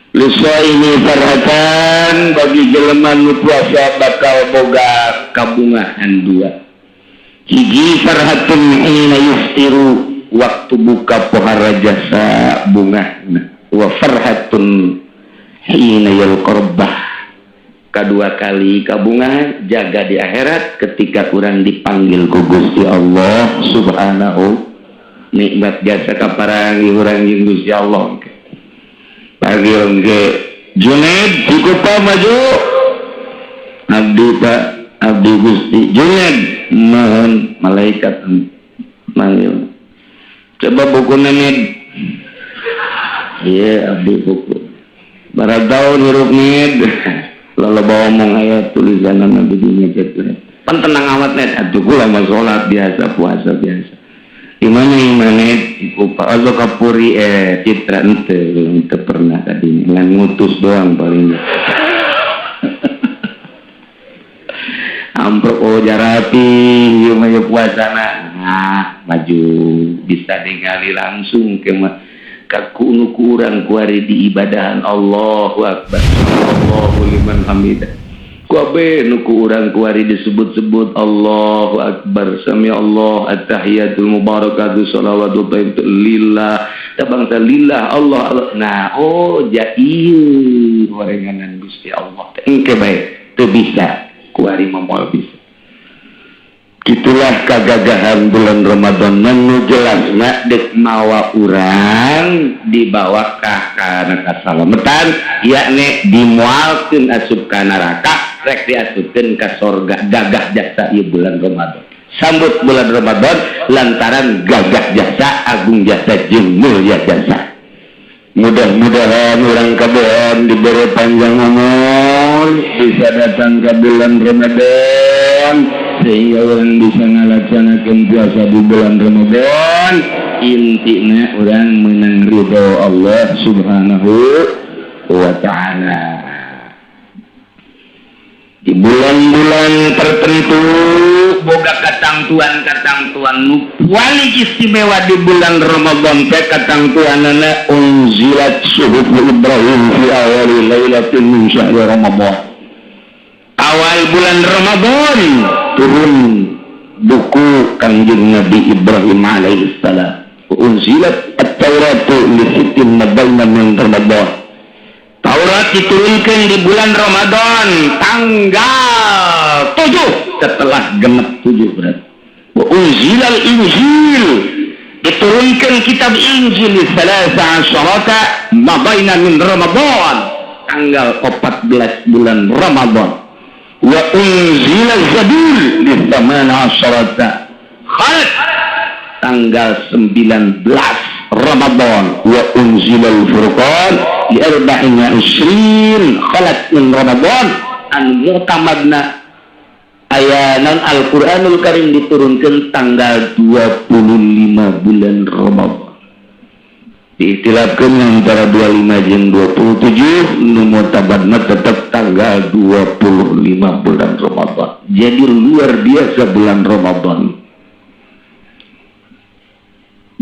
Lisaimi farhatan bagi jelema nu puasa bakal boga kabungahan dua. Hiji farhatun hina yuftiru waktu buka pohara jasa bungahna, wa farhatun hina yalqarbah kedua kali kabungahan jaga di akhirat ketika kurang dipanggil ku Gusti Allah subhanahu. Nikmat jasa kaparangi urang jeung Gusti Allah. Panggil ge Junaid Cikupa maju. Abdi Pak, abdi Gusti Junaid mohon malaikat manggil. Coba buku nenek. Iya abdi buku. Barat tahun hirup ned. Lalu bawa omong ayat tulisan nama begini gitu. Pan tenang amat net. Atuh kula mah salat biasa, puasa biasa. Di mana imane Cikupa atau Kapuri Citra ente pernah tadi ngan ngutus doang paling. Amprok oh jarapi ieu mah ieu puasana. Nah, maju bisa ningali langsung ke mah ka nu kurang kuari di ibadahan. Allahu akbar, Allahu liman hamidah. Kuabe nu ku urang kuari disebut-sebut Allahu akbar, sami Allah, at-tahiyatul mubarakatuh, salawatu thayyibatu lillah, tabangsa lillah Allah Allah. Nah, oh ja ieu horenganan Gusti Allah teh engke bae teu bisa kuari mah, moal bisa. Itulah kagagahan bulan Ramadan nu jelasna dek mawa urang dibawa ka kana kasalametan, yakni dimualkeun asup ka neraka rek diasupkeun ka sorga. Gagah jasa ieu bulan Ramadan. Sambut bulan Ramadan lantaran gagah jasa, agung jasa, jeung mulia jasa. Mudah-mudahan urang kabehan diberi panjang umur, bisa datang ke bulan Ramadan sehingga urang bisa ngalaksanakan puasa di bulan Ramadan. Intinya urang menang ridho Allah Subhanahu wa Ta'ala. Di bulan-bulan tertentu boga katangtuan-katangtuan nu paling istimewa. Di bulan Ramadan teh katangtuanana unzilat suhuf Ibrahim fi awali lailatin min syahri Ramadan. Awal bulan Ramadan turun buku Kangjeng Nabi Ibrahim alaihissalam. Unzilat at-Tauratu li sittin mabaina min Ramadan. Taurat diturunkan di bulan Ramadan tanggal 7, setelah genep 7 berarti. Wa unzilal Injil, diturunkan kitab Injil salasa asyarata mabaina min Ramadan, tanggal 14 bulan Ramadan. Wa unzila Zabur li thamana asyarata khalat, tanggal 19 Ramadan. Wa unzilal Furqan li arba'in wa isrin khalat min Ramadan. Anu mu'tamadna aya non Al-Qur'anul Karim diturunkan tanggal 25 bulan Ramadan. Diikhtilafkan antara 25 jeung 27, nu mu'tamadna tetap tanggal 25 bulan Ramadan. Jadi luar biasa bulan Ramadan.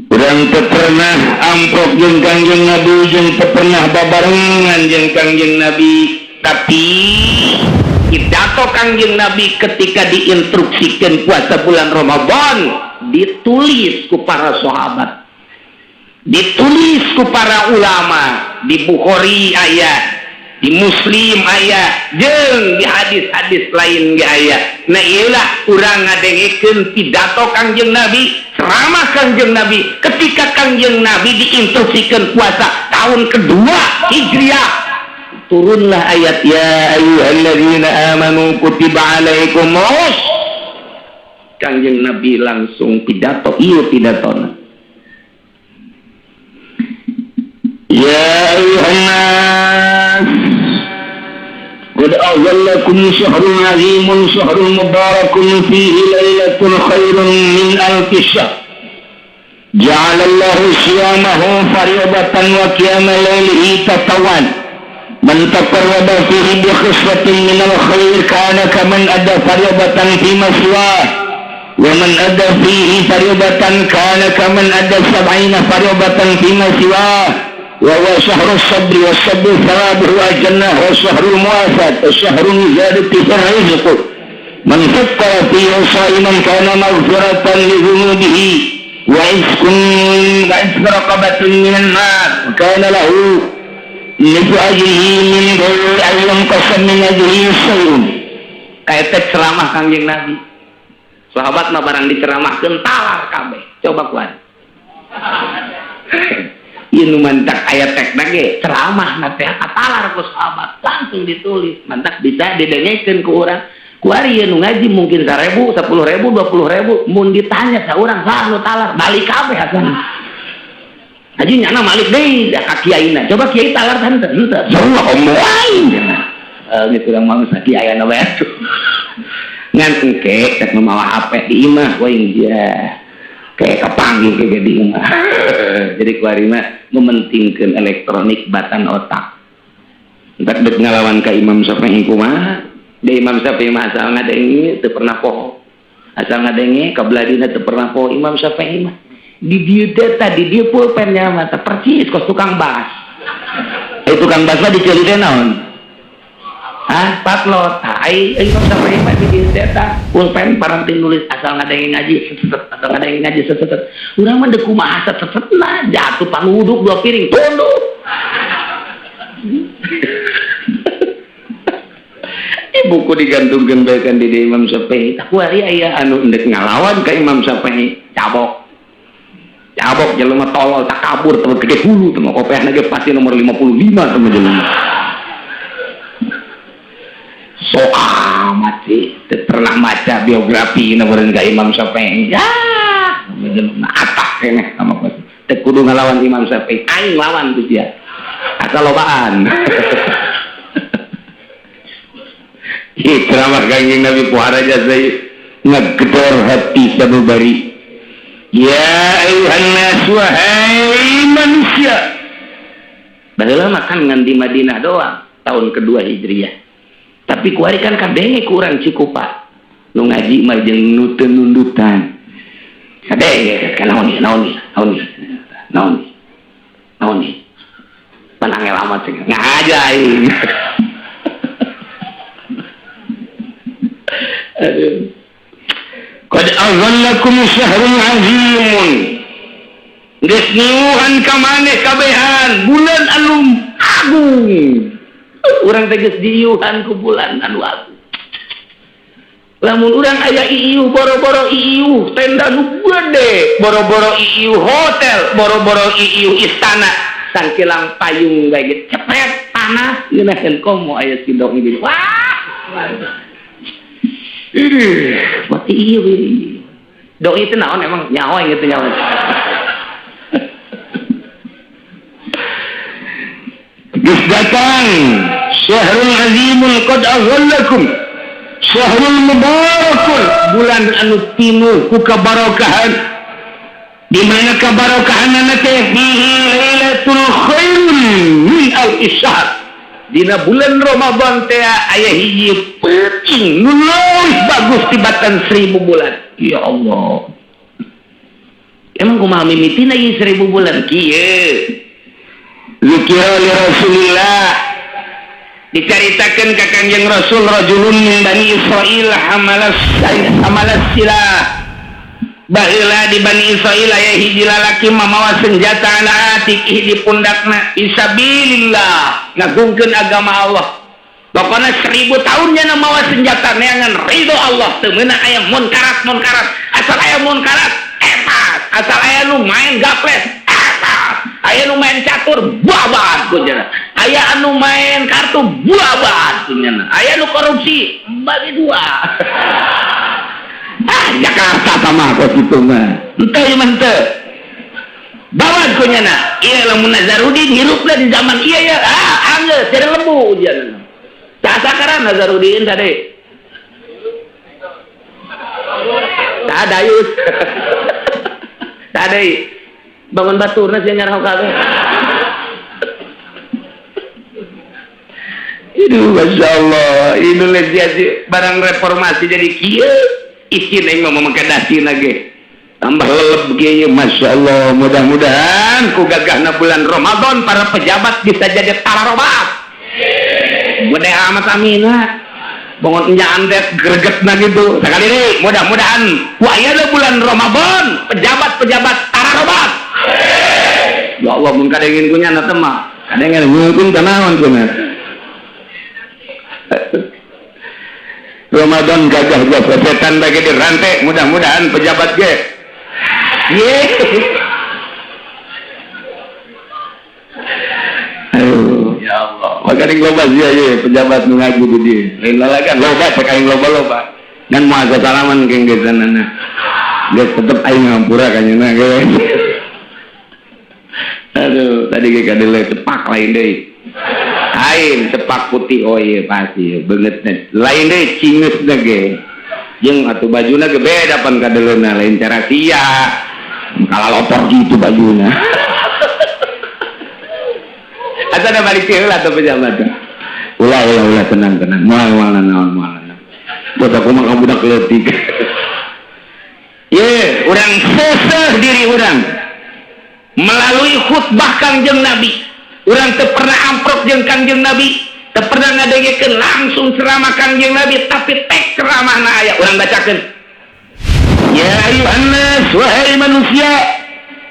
Urang teu pernah amprok jeung Kangjeng Nabi, jeung teu pernah babarengan jeung Kangjeng Nabi, tapi pidato Kangjeng Nabi ketika diinstruksikan puasa bulan Ramadan ditulis ku para sahabat, ditulis ku para ulama. Di Bukhari aya, di Muslim aya, jeung di hadis-hadis lain ge aya. Nah, iyalah urang ngadengekeun pidato Kangjeng Nabi, ceramah Kangjeng Nabi ketika Kangjeng Nabi diinstruksikan puasa tahun kedua Hijriah. Turunlah ayat ya ayyuhalladzina amanu kutiba alaikumus. Kangjeng Nabi langsung pidato, ieu pidatona: Ya ayyuhan nas, qad azallakum syahrun azimun, syahrun mubarakun, fihi lailatun khairun min alfi syahr. Ja'alallahu siyamahu fariidatan wa qiyama lailihi tatawwan. Man taqarraba fihi bi khislatin min al-khair kana kaman adda fariidatan fi ma siwah. Wa man adda fihi fariidatan kana kaman adda sab'ina fariidatan fi ma siwah. Wa huwa syahru sabri wa sabru thawabuhu al-jannah wa syahrul muwafat wa syahrul ziyadati fil rizq. Man fattara fihi sha'iman kana maghfiratan li dhunubihi wa iskun wa isku raqabatin minan nar, kana lahu mithlu ajrihi min ghairi an yunqasa min ajrihi syai'un. Kaeta ceramah Kangjeng Nabi. Sahabat mah barang diceramahkeun talar kabeh. Coba kuat. Ieu nu mantak aya tekna ge ceramah na teh katalar ku sahabat, langsung ditulis, mantak bisa didengekeun ku urang. Kuari ieu nu ngaji mungkin 1000, 10.000, 20.000, mun ditanya saurang saha nu talar, balik kabeh asana. Haji nyana malik deui ka kiaina. Coba kiai talar teh henteu henteu. Sarua omong aing cenah. Eh geus urang mah kiai anu bae. Ngan engke rek mawa HP di imah we dia. Kayak kepanggih kayak di imah. Jadi kuari mah mementingkeun elektronik batan otak. Entar dek ngalawan ka Imam Syafi'i kumaha? Di Imam Syafi'i mah asal ngadenge teu pernah poho. Asal ngadenge kabeladina teu pernah poho Imam Syafi'i mah. Di dieu teh tadi dieu pulpennya mah teh percis kos tukang bas. Tukang bas mah diceuli teh naon? Hah, patlot. Ai Imam Syafi'i mah di dieu teh tah pulpen paranti nulis asal ngadenge ngaji seset asal ngadenge ngaji seset. Urang mah deuk kumaha sesetna jatuh panguduk 2 piring tunduk. Buku digantungkeun bae kan di Imam Syafi'i. Tak kuari aya anu endek ngalawan ka Imam Syafi'i, cabok. Cabok jelema tolol takabur teu gede hulu teu kopeahna ge pasti nomor 55 teu jelema. So amat sih, teu pernah maca biografi na ka Imam Syafi'i. Ya, jelema atak keneh sama kos. Teu kudu ngalawan Imam Syafi'i, aing lawan tuh dia. Asal lobaan. Ceramah Kangjeng Nabi puara jasa ngegedor hati sanubari. Ya ayuhan nas wahai manusia. Baheula mah kan ngan di Madinah doang tahun kedua Hijriah. Tapi kuari kan kadenge kurang Cikupa. Nu ngaji mah jeung nu teu nundutan. Kadenge kan naon ieu naon ieu naon ieu naon ieu naon ieu. Pan angel amat sih ngaja aing. Qad azallakum syahrun azimun. Geus niuhan ka maneh kabehan bulan anu agung. Urang teh geus diiuhan ku bulan anu agung. Lamun urang aya iiuh boro-boro iiuh tenda nu gede, boro-boro iiuh hotel, boro-boro iiuh istana, sangkilang payung bae ge cepet tanah ngeunaheun komo aya sidong ieu. Wah. Ih, mati iya. Doi itu naon emang nyawa yang gitu nyawa. Geus datang syahrul azimul qad azallakum syahrul mubarakun bulan anu pinuh ku kabarokahan. Di mana kabarokahanna teh fihi lailatul khairun min alfi syahr. Dina bulan Ramadan teh aya hiji peuting nu leuwih bagus tibatan 1000 bulan. Ya Allah. Emang kumaha mimitina ieu 1000 bulan kieu? Zikira li Rasulillah. Dicaritakeun ka Kangjeng Rasul rajulun min Bani Israil hamalas silah. Baheula di Bani Israil aya hiji lalaki mamawa senjata ala atiqih di pundakna fisabilillah ngagungkeun agama Allah. Pokona 1000 tahun nya mawa senjata neangan ridho Allah teu meunang aya munkarat-munkarat asal aya munkarat epat asal aya nu main gaples epat aya nu main catur babat kunyana aya anu main kartu babat kunyana aya nu korupsi bagi dua. Ah, Jakarta sama kos itu mah. Henteu ieu mah henteu. Bawa kunyana. Ieu lamun Nazarudin hirupna di zaman ieu ya. Ah, anggeus jadi lembu ujian. Sasakaran Nazarudin tadi. Tadayus. Tadai. Bangun baturna sia nyarah kabeh. Aduh, Masya Allah. Indonesia barang reformasi jadi kieu. Isin aing mah make dasina ge. Tambah leleb ge ieu Masya Allah. Mudah-mudahan ku gagahna bulan Ramadan para pejabat bisa jadi tararobat. Gede amat amina. Bangun nyandet gregetna gitu. Sekali deui mudah-mudahan ku ayeuna bulan Ramadan pejabat-pejabat tararobat. Ya Allah mun kadengin ku nyana teh mah. Kadengin mun tanaon ku mah. Ramadan gagah jasa setan bagi dirantai mudah-mudahan pejabat ge. Ye. Aduh, ya Allah. Maka ning loba sia ye pejabat nu ngaji di dieu. Lain lalagan loba cek aing loba-loba. Dan moal salaman keng gesanana. Geus tetep aing ngampura ka nyeuna ge. Aduh, tadi ge kadele cepak lain deui. Lain cepak putih oh iya pasti beungeutna. Lain deui cingeusna ge. Jeung atuh bajuna ge beda pan kadeleuna lain cara sia. Kalalopor gitu bajuna. Asa da balik heula atuh pejabat. Ulah Ulah ulah, tenang tenang, moal moal naon, moal naon. Buat aku mah kamu budak leutik. Ye, urang seseh diri urang melalui khutbah Kangjeng Nabi. Urang teu pernah amprok jeung Kangjeng Nabi, teu pernah ngadengekeun langsung ceramah Kangjeng Nabi, tapi tek ceramahna aya urang bacakeun. Ya ayuhan nas, wahai manusia,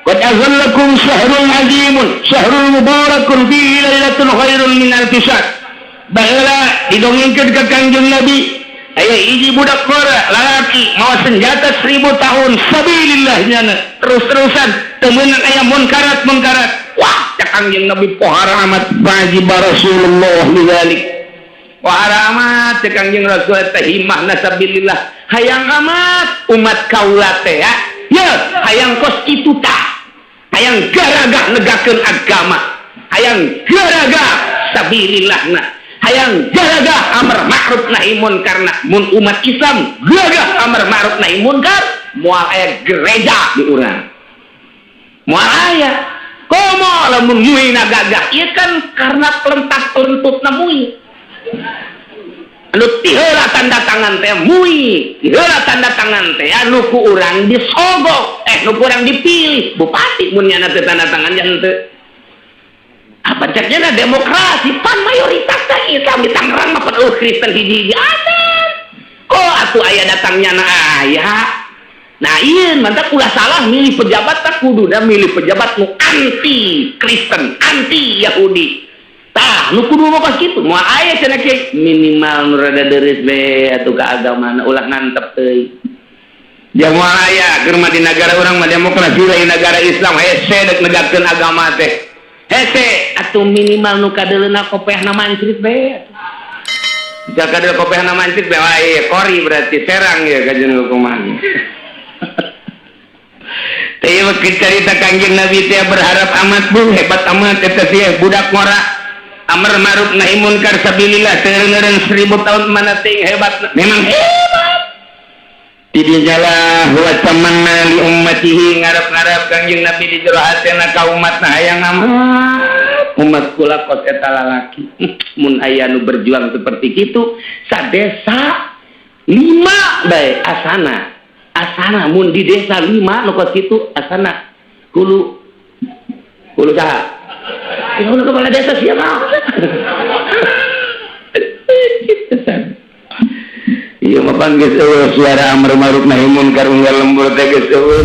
qad azallakum syahrul azimun, syahrul mubarakun fihi lailatun khairun min alfi syahr. Baheula didongengkeun ka Kangjeng Nabi, aya hiji budak ngora lalaki mawa senjata 1000 tahun sabilillah nyana terus-terusan teu meunang aya munkarat munkarat. Wah, cak Kangjeng Nabi, pohara amat. Wajib Rasulullah lidzalik, pohara amat cek Kangjeng Rasul teh himahna sabilillah. Hayang amat umat kaula teh ya, ya hayang kos kitu tah, hayang garagah negakeun agama, hayang garagah sabilillah na, hayang gagah amar ma'ruf nahi munkar. Na mun umat Islam gagah amar ma'ruf nahi munkar, moal aya gereja di urang, moal aya. Komo lamun muina gagah ieu kan karena pelentak pelentutna mui anu tiheula tanda tangan teh, mui tiheula tanda tangan teh anu ku urang disogok, eh, nu ku urang dipilih bupati. Mun nyana teh tanda tangan henteu, apa ceknya demokrasi? Pan mayoritas teh Islam di Tangerang mah, pan Kristen hiji-hiji acan. Kok atuh aya datangnya na aya. Nah iya, mantap, ulah salah milih pejabat. Tak kudu milih pejabat nu anti Kristen, anti Yahudi. Tah nu kudu mah pas kitu moal aya cenah kieu. Minimal nu rada deureuh be atuh ka agama, ulah ngantep teuing. Dia moal aya keur mah di negara urang mah demokrasi lain negara Islam. Hese dek negakeun agama teh, hese atuh. Minimal nu kadeuleuna kopehna mancrit be. Jika kadeul kopehna mancrit be, wah iya kori berarti serang ya kajian hukuman. Teh cerita Kangjeng Nabi teh berharap amat, bu hebat amat eta sih budak ngora amar ma'ruf nahi munkar sabilillah teu 1000 tahun mana ting hebat. Memang hebat. Tidinya lah wa tamanna li ummatihi, ngarep-ngarep Kangjeng Nabi di jero hatena ka umatna, hayang amat umat kula kos eta lalaki. Mun aya nu berjuang seperti kitu sadesa lima bae, asana asana mun di desa lima nu kos kitu asana hulu hulu saha? Hulu kepala desa siapa? Gitu. Iya mah pan geus eueuh suara amar ma'ruf nahi munkar unggal lembur teh geus eueuh.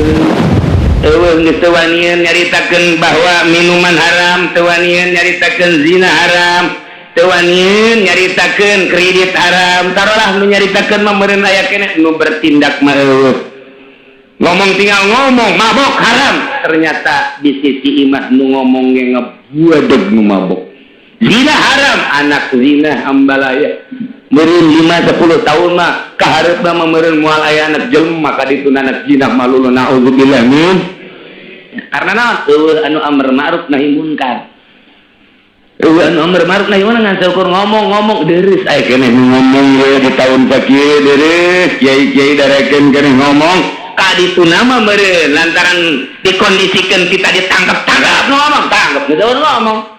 Eueuh, geus teu wanian nyaritakeun bahwa minuman haram, teu wanian nyaritakeun zina haram, teu wanian nyaritakeun kredit haram. Tarolah nu nyaritakeun mah meureun aya keneh, nu bertindak mah eueuh. Ngomong tinggal ngomong mabok haram, ternyata di sisi imah nu ngomong ge ngebuadeg nu mabok. Zina haram, anak zina ambalaya. Meureun 5 10 tahun mah kahareupna mah meureun moal aya anak jelema ka ditu anak zina malulu, naudzubillah min. Karena naon? Eueuh anu amar ma'ruf nahi munkar. Eueuh anu amar ma'ruf nahi munkar, ngan saukur ngomong-ngomong deureuh aya keneh nu ngomong we di tahun sakieu deureuh kiai-kiai darekeun keneh ngomong ka ditu nama meureun lantaran dikondisikan kita ditangkap-tangkap ngomong tangkap geus ngomong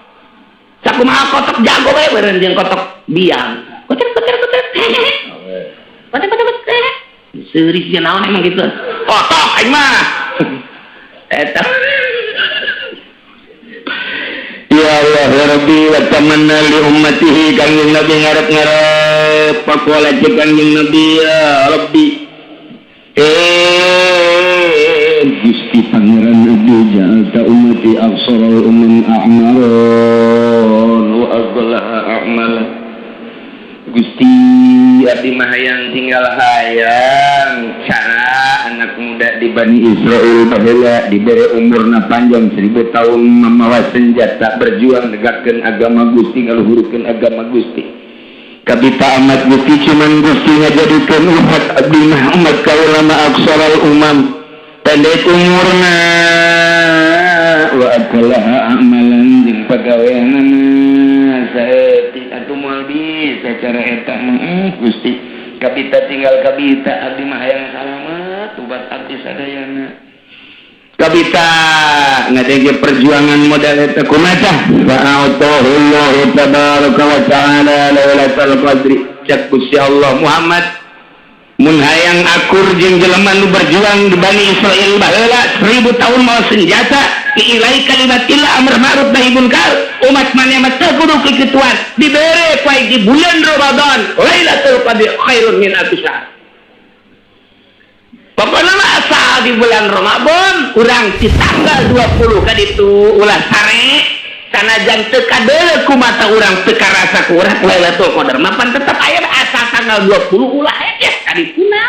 sakumaha kotok jago bae meureun jeung kotok biang koter koter koter koter koter koter seurisnya naon emang gitu kotok aing mah eta. Ya Allah ya Rabbi, wa tamanna li ummatihi, Kangjeng Nabi ngarep-ngarep. Faqala, cek Kangjeng Nabi, ya Rabbi, eh Gusti Pangeran Abdi, ja'alta ummati aqsaral umam a'maron wa afdalaha a'mala. Gusti, abdi mah hayang tinggal hayang cara anak muda di Bani Israel baheula diberi umurna panjang 1000 tahun memawa senjata berjuang negakkeun agama Gusti, ngaluhurkeun agama Gusti. Kabita amat Gusti, cuman Gusti ngajadikeun umat abdi mah, umat kaula mah aqsaral umam pendek umurna wa aqallaha amalan jeung pagaweanana saeutik. Atuh moal bisa cara eta mah Gusti. Kabita tinggal kabita abdi mah hayang salamet umat abdi sadayana. Kabita ngadenge perjuangan modal eta kumaha fa'atahu Allah tabaraka wa ta'ala lailatul qadri cak Gusti Allah Muhammad mun hayang akur jeung jelema nu berjuang di Bani Israil baheula 1000 tahun mawa senjata diilai kalimatillah amr ma'ruf nahi munkar umat maneh mah teu kudu kikituan dibere poe di bulan Ramadan Lailatul Qadri khairun min alfi syahr. Pokoknya mah asal di bulan Ramadan urang di tanggal 20 kan itu ulah sare sanajan teu kadeuleu ku mata urang teu karasa ku urang Lailatul Qadar mah pan tetep aya asal tanggal 20 ulah hese kadituna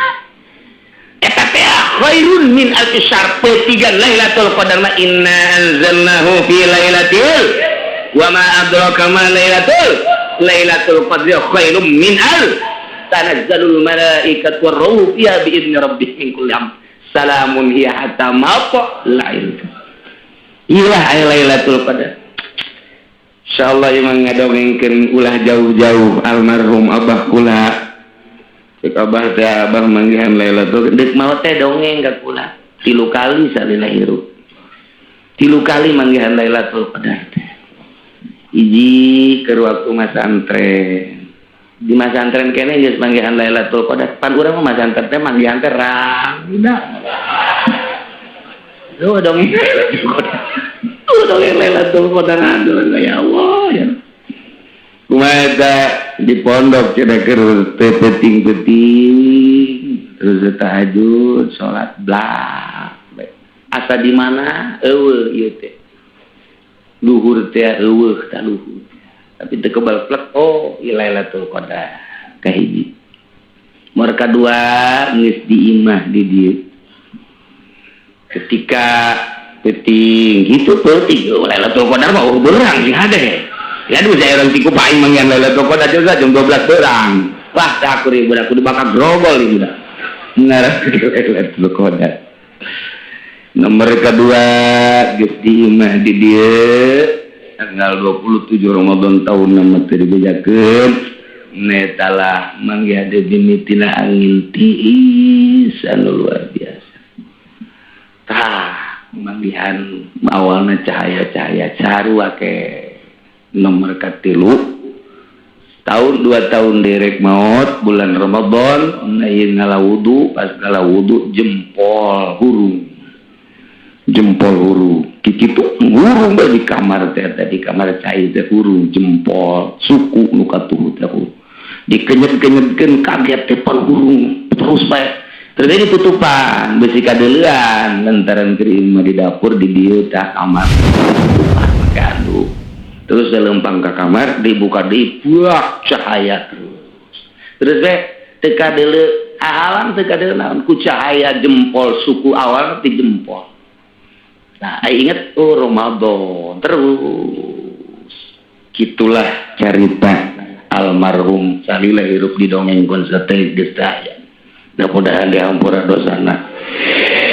eta teh khairun min alfi syahr tiga Lailatul Qadar mah inna anzalnahu fi lailatul wa ma adraka ma lailatul qadri khairum min al tanazzalul malaikatu warruhu fiha bi idzni rabbihim min kulli amr salamun hiya hatta matla'il ilah Lailatul Qadar. Insyaallah imang ngadongengkeun ulah jauh-jauh almarhum abah kula cek abah teh abah manggihan Lailatul deuk maot teh dongeng ka kula 3 kali salila hirup 3 kali manggihan Lailatul Qadar teh hiji keur waktu masantren di masantren kene geus manggihan Lailatul Qadar pan urang mah masantren teh manggihan teh rangda tuh dongeng Lailatul Qadar tuh dongeng Lailatul Qadar aduh ya Allah ya kumaha eta di pondok cenah keur teh peuting-peuting terus tahajud salat blak asa di mana eueuh ieu teh luhur teh eueuh tah luhur tapi teu kebal plek oh Lailatul Qadar kahiji mor kadua geus di imah di dieu ketika peuting kitu peuting Lailatul Qadar mah beurang sing hade ya aduh saya orang tiku paing manggihan Lailatul Qadar juga jam 12 beurang wah tah aku ribu aku dibakar grogol ieu budak ngarep Lailatul Qadar nomor kedua geus di imah di dieu tanggal 27 Ramadan tahun nama teu dibejakeun netalah manggih ade mimitina angin tiis anu luar biasa tah manggihan awalna cahaya-cahaya sarua ke nomor katilu tahun 2 tahun derek maot bulan Ramadan na ieu ngala wudu pas ngala wudu jempol hurung jempol hurung kikitu hurung bae di kamar teh di kamar cai teh hurung jempol suku nu katuhu teh hurung dikenyet-kenyetkeun kaget teh pan hurung terus bae terus ditutupan besi kadeuleuan lantaran keur imah di dapur di dieu tah kamar tutupan make anduk terus lempang ka kamar dibuka deui buak cahaya terus terus we teu kadeuleu ahalang teu kadeuleu naon ku cahaya jempol suku awal ti jempol. Nah, ingat oh Ramadan terus. Gitulah cerita almarhum salila hirup di dongengkeun sateuk geus teh. Mudah-mudahan diampura dosana.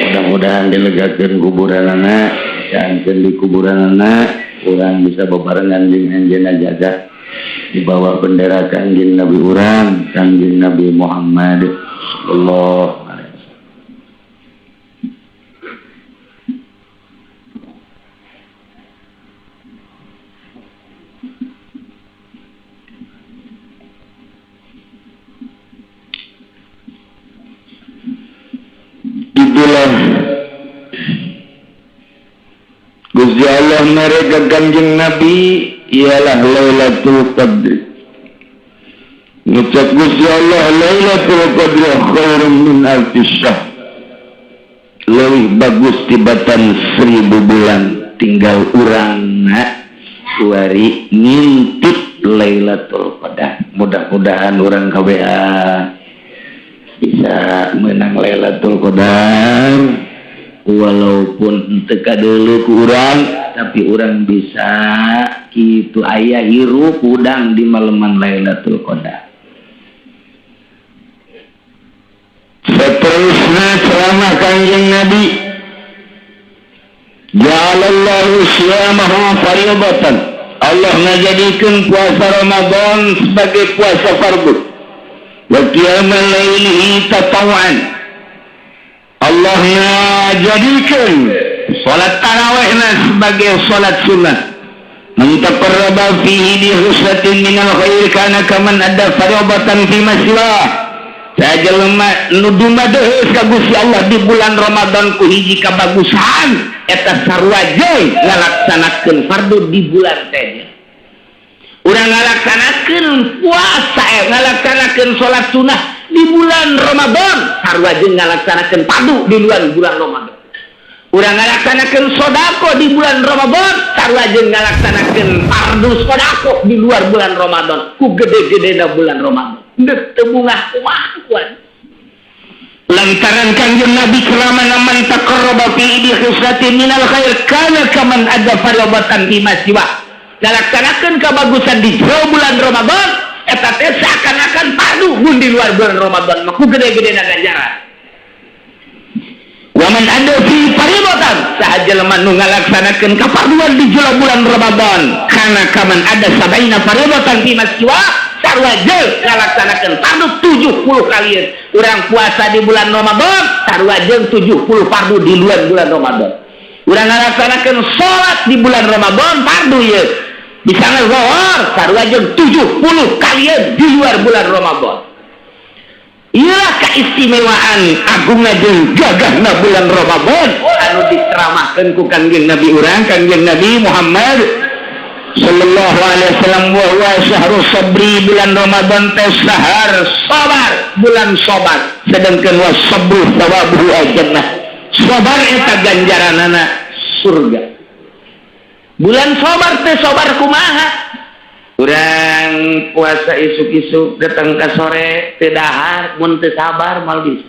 Mudah-mudahan dilegakeun kuburanana, diangkeun di kuburanana, urang bisa bebarengan jeung anjeunna jaga di bawah bendera Kangjeng Nabi urang, Kangjeng Nabi Muhammad sallallahu alaihi wasallam. Itulah Gusti Allah mereka Kangjeng Nabi ialah Lailatul Qadri. Ngucap Gusti Allah Lailatul Qadri khairum min alfi syahr. Lebih bagus tibatan 1000 bulan. Tinggal urangna kuari ngintip Lailatul Qadar. Mudah-mudahan urang kabehan bisa menang Lailatul Qadar walaupun teu kadeuleu ku urang tapi urang bisa kitu aya hirup hudang di maleman Lailatul Qadar. Seterusnya ceramah Kangjeng Nabi ja'alallahu siyamahu fardatan. Allah ngajadikeun puasa Ramadan sebagai puasa fardu. Wa qiyamal lailihi tatawwan. Allah ngajadikeun Salat tarawihna sebagai salat sunnah. Man taqarraba fihi bi husnatin minal khair kana kaman adda farobatan fi masiwa. Sajelema nu dumadeheus ka Gusti Allah di bulan Ramadan ku hiji kabagusan eta sarua jeung ngalaksanakeun fardu di bulan teh. Urang ngalaksanakeun puasa, ngalaksanakeun salat sunnah di bulan Ramadan sarua jeung ngalaksanakeun fardu di luar bulan Ramadan. Urang ngalaksanakeun sedekah di bulan Ramadan sarua jeung ngalaksanakeun fardu sedekah di luar bulan Ramadan ku gede-gedena bulan Ramadan. Deuk teu bungah kumaha kuat. Lantaran Kangjeng Nabi ceramah man taqarraba fi bi khislatin minal khair kana kaman adda farobatan fi masiwa. Ngalaksanakeun kabagusan di jero bulan Ramadan eta teh seakan-akan fardu mun di luar bulan Ramadan mah ku gede-gedena ganjaran. Wa man adda fi faribatan saha jelema nu ngalaksanakeun kafarduan di jero bulan Ramadan kana kaman adda sabaina faribatan fi masiwa sarua jeung ngalaksanakeun fardu 70 kalian. Urang puasa di bulan Ramadan sarua jeung 70 fardu di luar bulan Ramadan. Urang ngalaksanakeun salat di bulan Ramadan fardu ieu. Bisa ngazohor sarua jeung 70 kalian di luar bulan Ramadan. Iyalah keistimewaan agungna jeung gagahna bulan Ramadan anu diceramahkeun ku Kangjeng Nabi urang, Kangjeng Nabi Muhammad sallallahu alaihi wasallam wa huwa syahrus sabri. Bulan Ramadan teh sahar sabar, bulan sabar. Sedangkan was sabru thawabuhu al-jannah. Sabar eta ganjaranana surga. Bulan sabar teh sabar kumaha? Urang puasa isuk-isuk datang ke sore teu dahar, mun teu sabar moal bisa.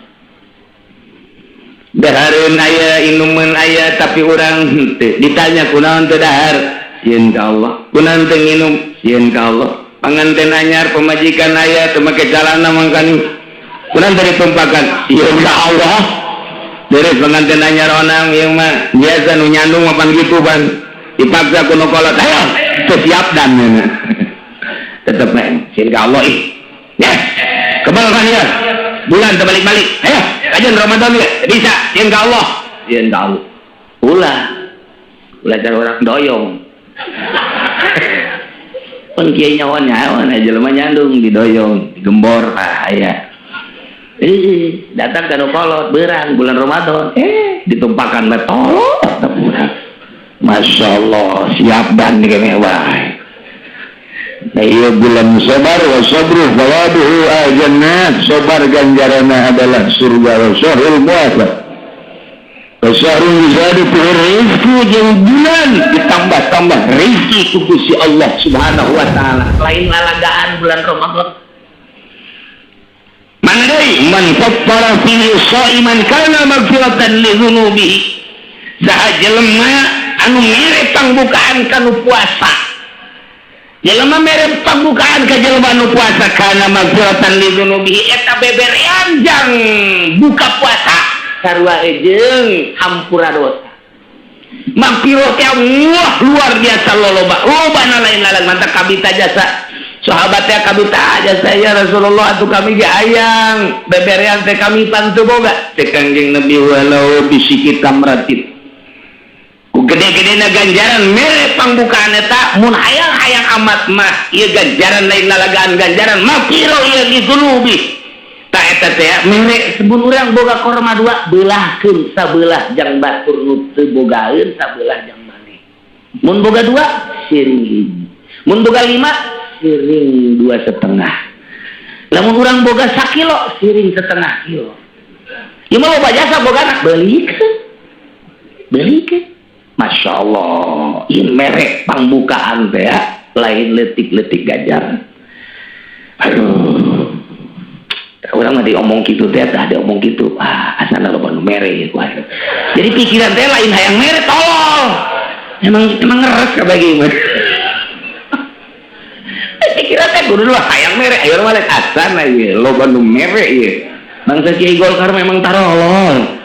Dahareun aya, inumeun aya, tapi urang henteu. Ditanya kunaon teu dahar? Sieun ka Allah. Kunaon teu nginum? Sieun ka Allah. Panganten anyar pemajikan aya teu make calana mangkani. Kunaon teu ditumpakan? Sieun ka Allah. Beres pengantin anyar onang ieu mah biasa nu nyandung mah pan kitu pan. Dipaksa ku nu kolot, ayo teu siap dan tetep bae sieun ka Allah ih. Ya, kebal kan ya. Bulan terbalik-balik. Ayo, kajian Ramadan ya. Bisa, sieun ka Allah. Sieun ka Allah. Ulah. Ulah cara orang doyong. Pun kiai nyawa nyawa jelema nyandung didoyong, digembor ah aya. Datang ka nu kolot beurang bulan Ramadan. Ditumpakan bae tolot urang. Masya Allah, siap dan mewah. Nah, iya bulan sabar wa sabru thawabuhu al-jannah. Sabar ganjaranna adalah surga wa syahrul muasa. Wa syahrul yuzadu fihi rizqi, jeung bulan ditambah-tambah rezeki ku Gusti Allah Subhanahu wa taala. Lain lalagaan bulan Ramadan. Mana deui man fattara fihi shaiman kana maghfiratan li dzunubihi. Saha jelema anu mere pangbukaan kanu puasa. Jelema mere pangbukaan ka jelema anu puasa kana maghfiratan li dzunubihi eta beberean jang buka puasa sarua jeung hampura dosa. Maghfirah teh wah luar biasa loloba. Lobana lain lalang mantap kabita jasa. Sahabat teh kabita jasa ya Rasulullah atuh kami ge hayang beberean teh kami pan teu boga. Teh Kangjeng Nabi walau bisiki tamratin. Ku gede-gedena ganjaran mere pangbukaan eta mun hayang-hayang amat mah ieu ganjaran lain lalagaan ganjaran maghfirah ieu li dzunubi. Ta eta teh mere sebun urang boga korma dua beulahkeun sabelah jang batur nu teu bogaeun sabelah jang maneh. Mun boga dua siring hiji. Mun boga 5 siring 2,5. Lamun urang boga sakilo siring setengah kilo. Ieu mah loba jasa boga anak beulikeun. Beulikeun. Masya Allah, ini merek pangbukaan teh ya, lain letik-letik gajar. Aduh, orang mah diomong gitu teh, tah diomong gitu, ah asana loba nu mere gitu. Jadi pikiran teh lain hayang mere tolol. Emang ngeres ka bagi mah. Pikiran teh kudu lah hayang mere, ayo mah asana ieu loba nu mere ieu. Bangsa Kiai Golkar memang tarolol.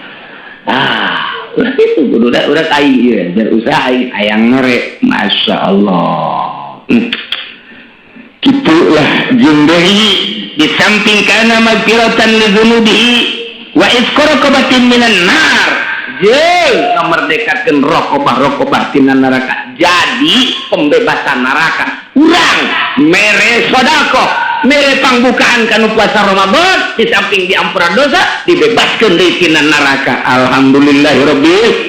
Ah, udah itu kudu udah tai ieu, biar usaha hayang mere. Masya Allah. Gitulah jeung deui di samping kana magfiratan li dzunubihi wa isqaraqabatin minan nar. Jeung ngamerdekakeun rokobah-rokobah tina neraka, jadi pembebasan neraka. Urang mere sodakoh, mere pangbukaan kanu puasa Ramadan, di samping diampura dosa, dibebaskeun deui tina neraka. Alhamdulillahirabbil.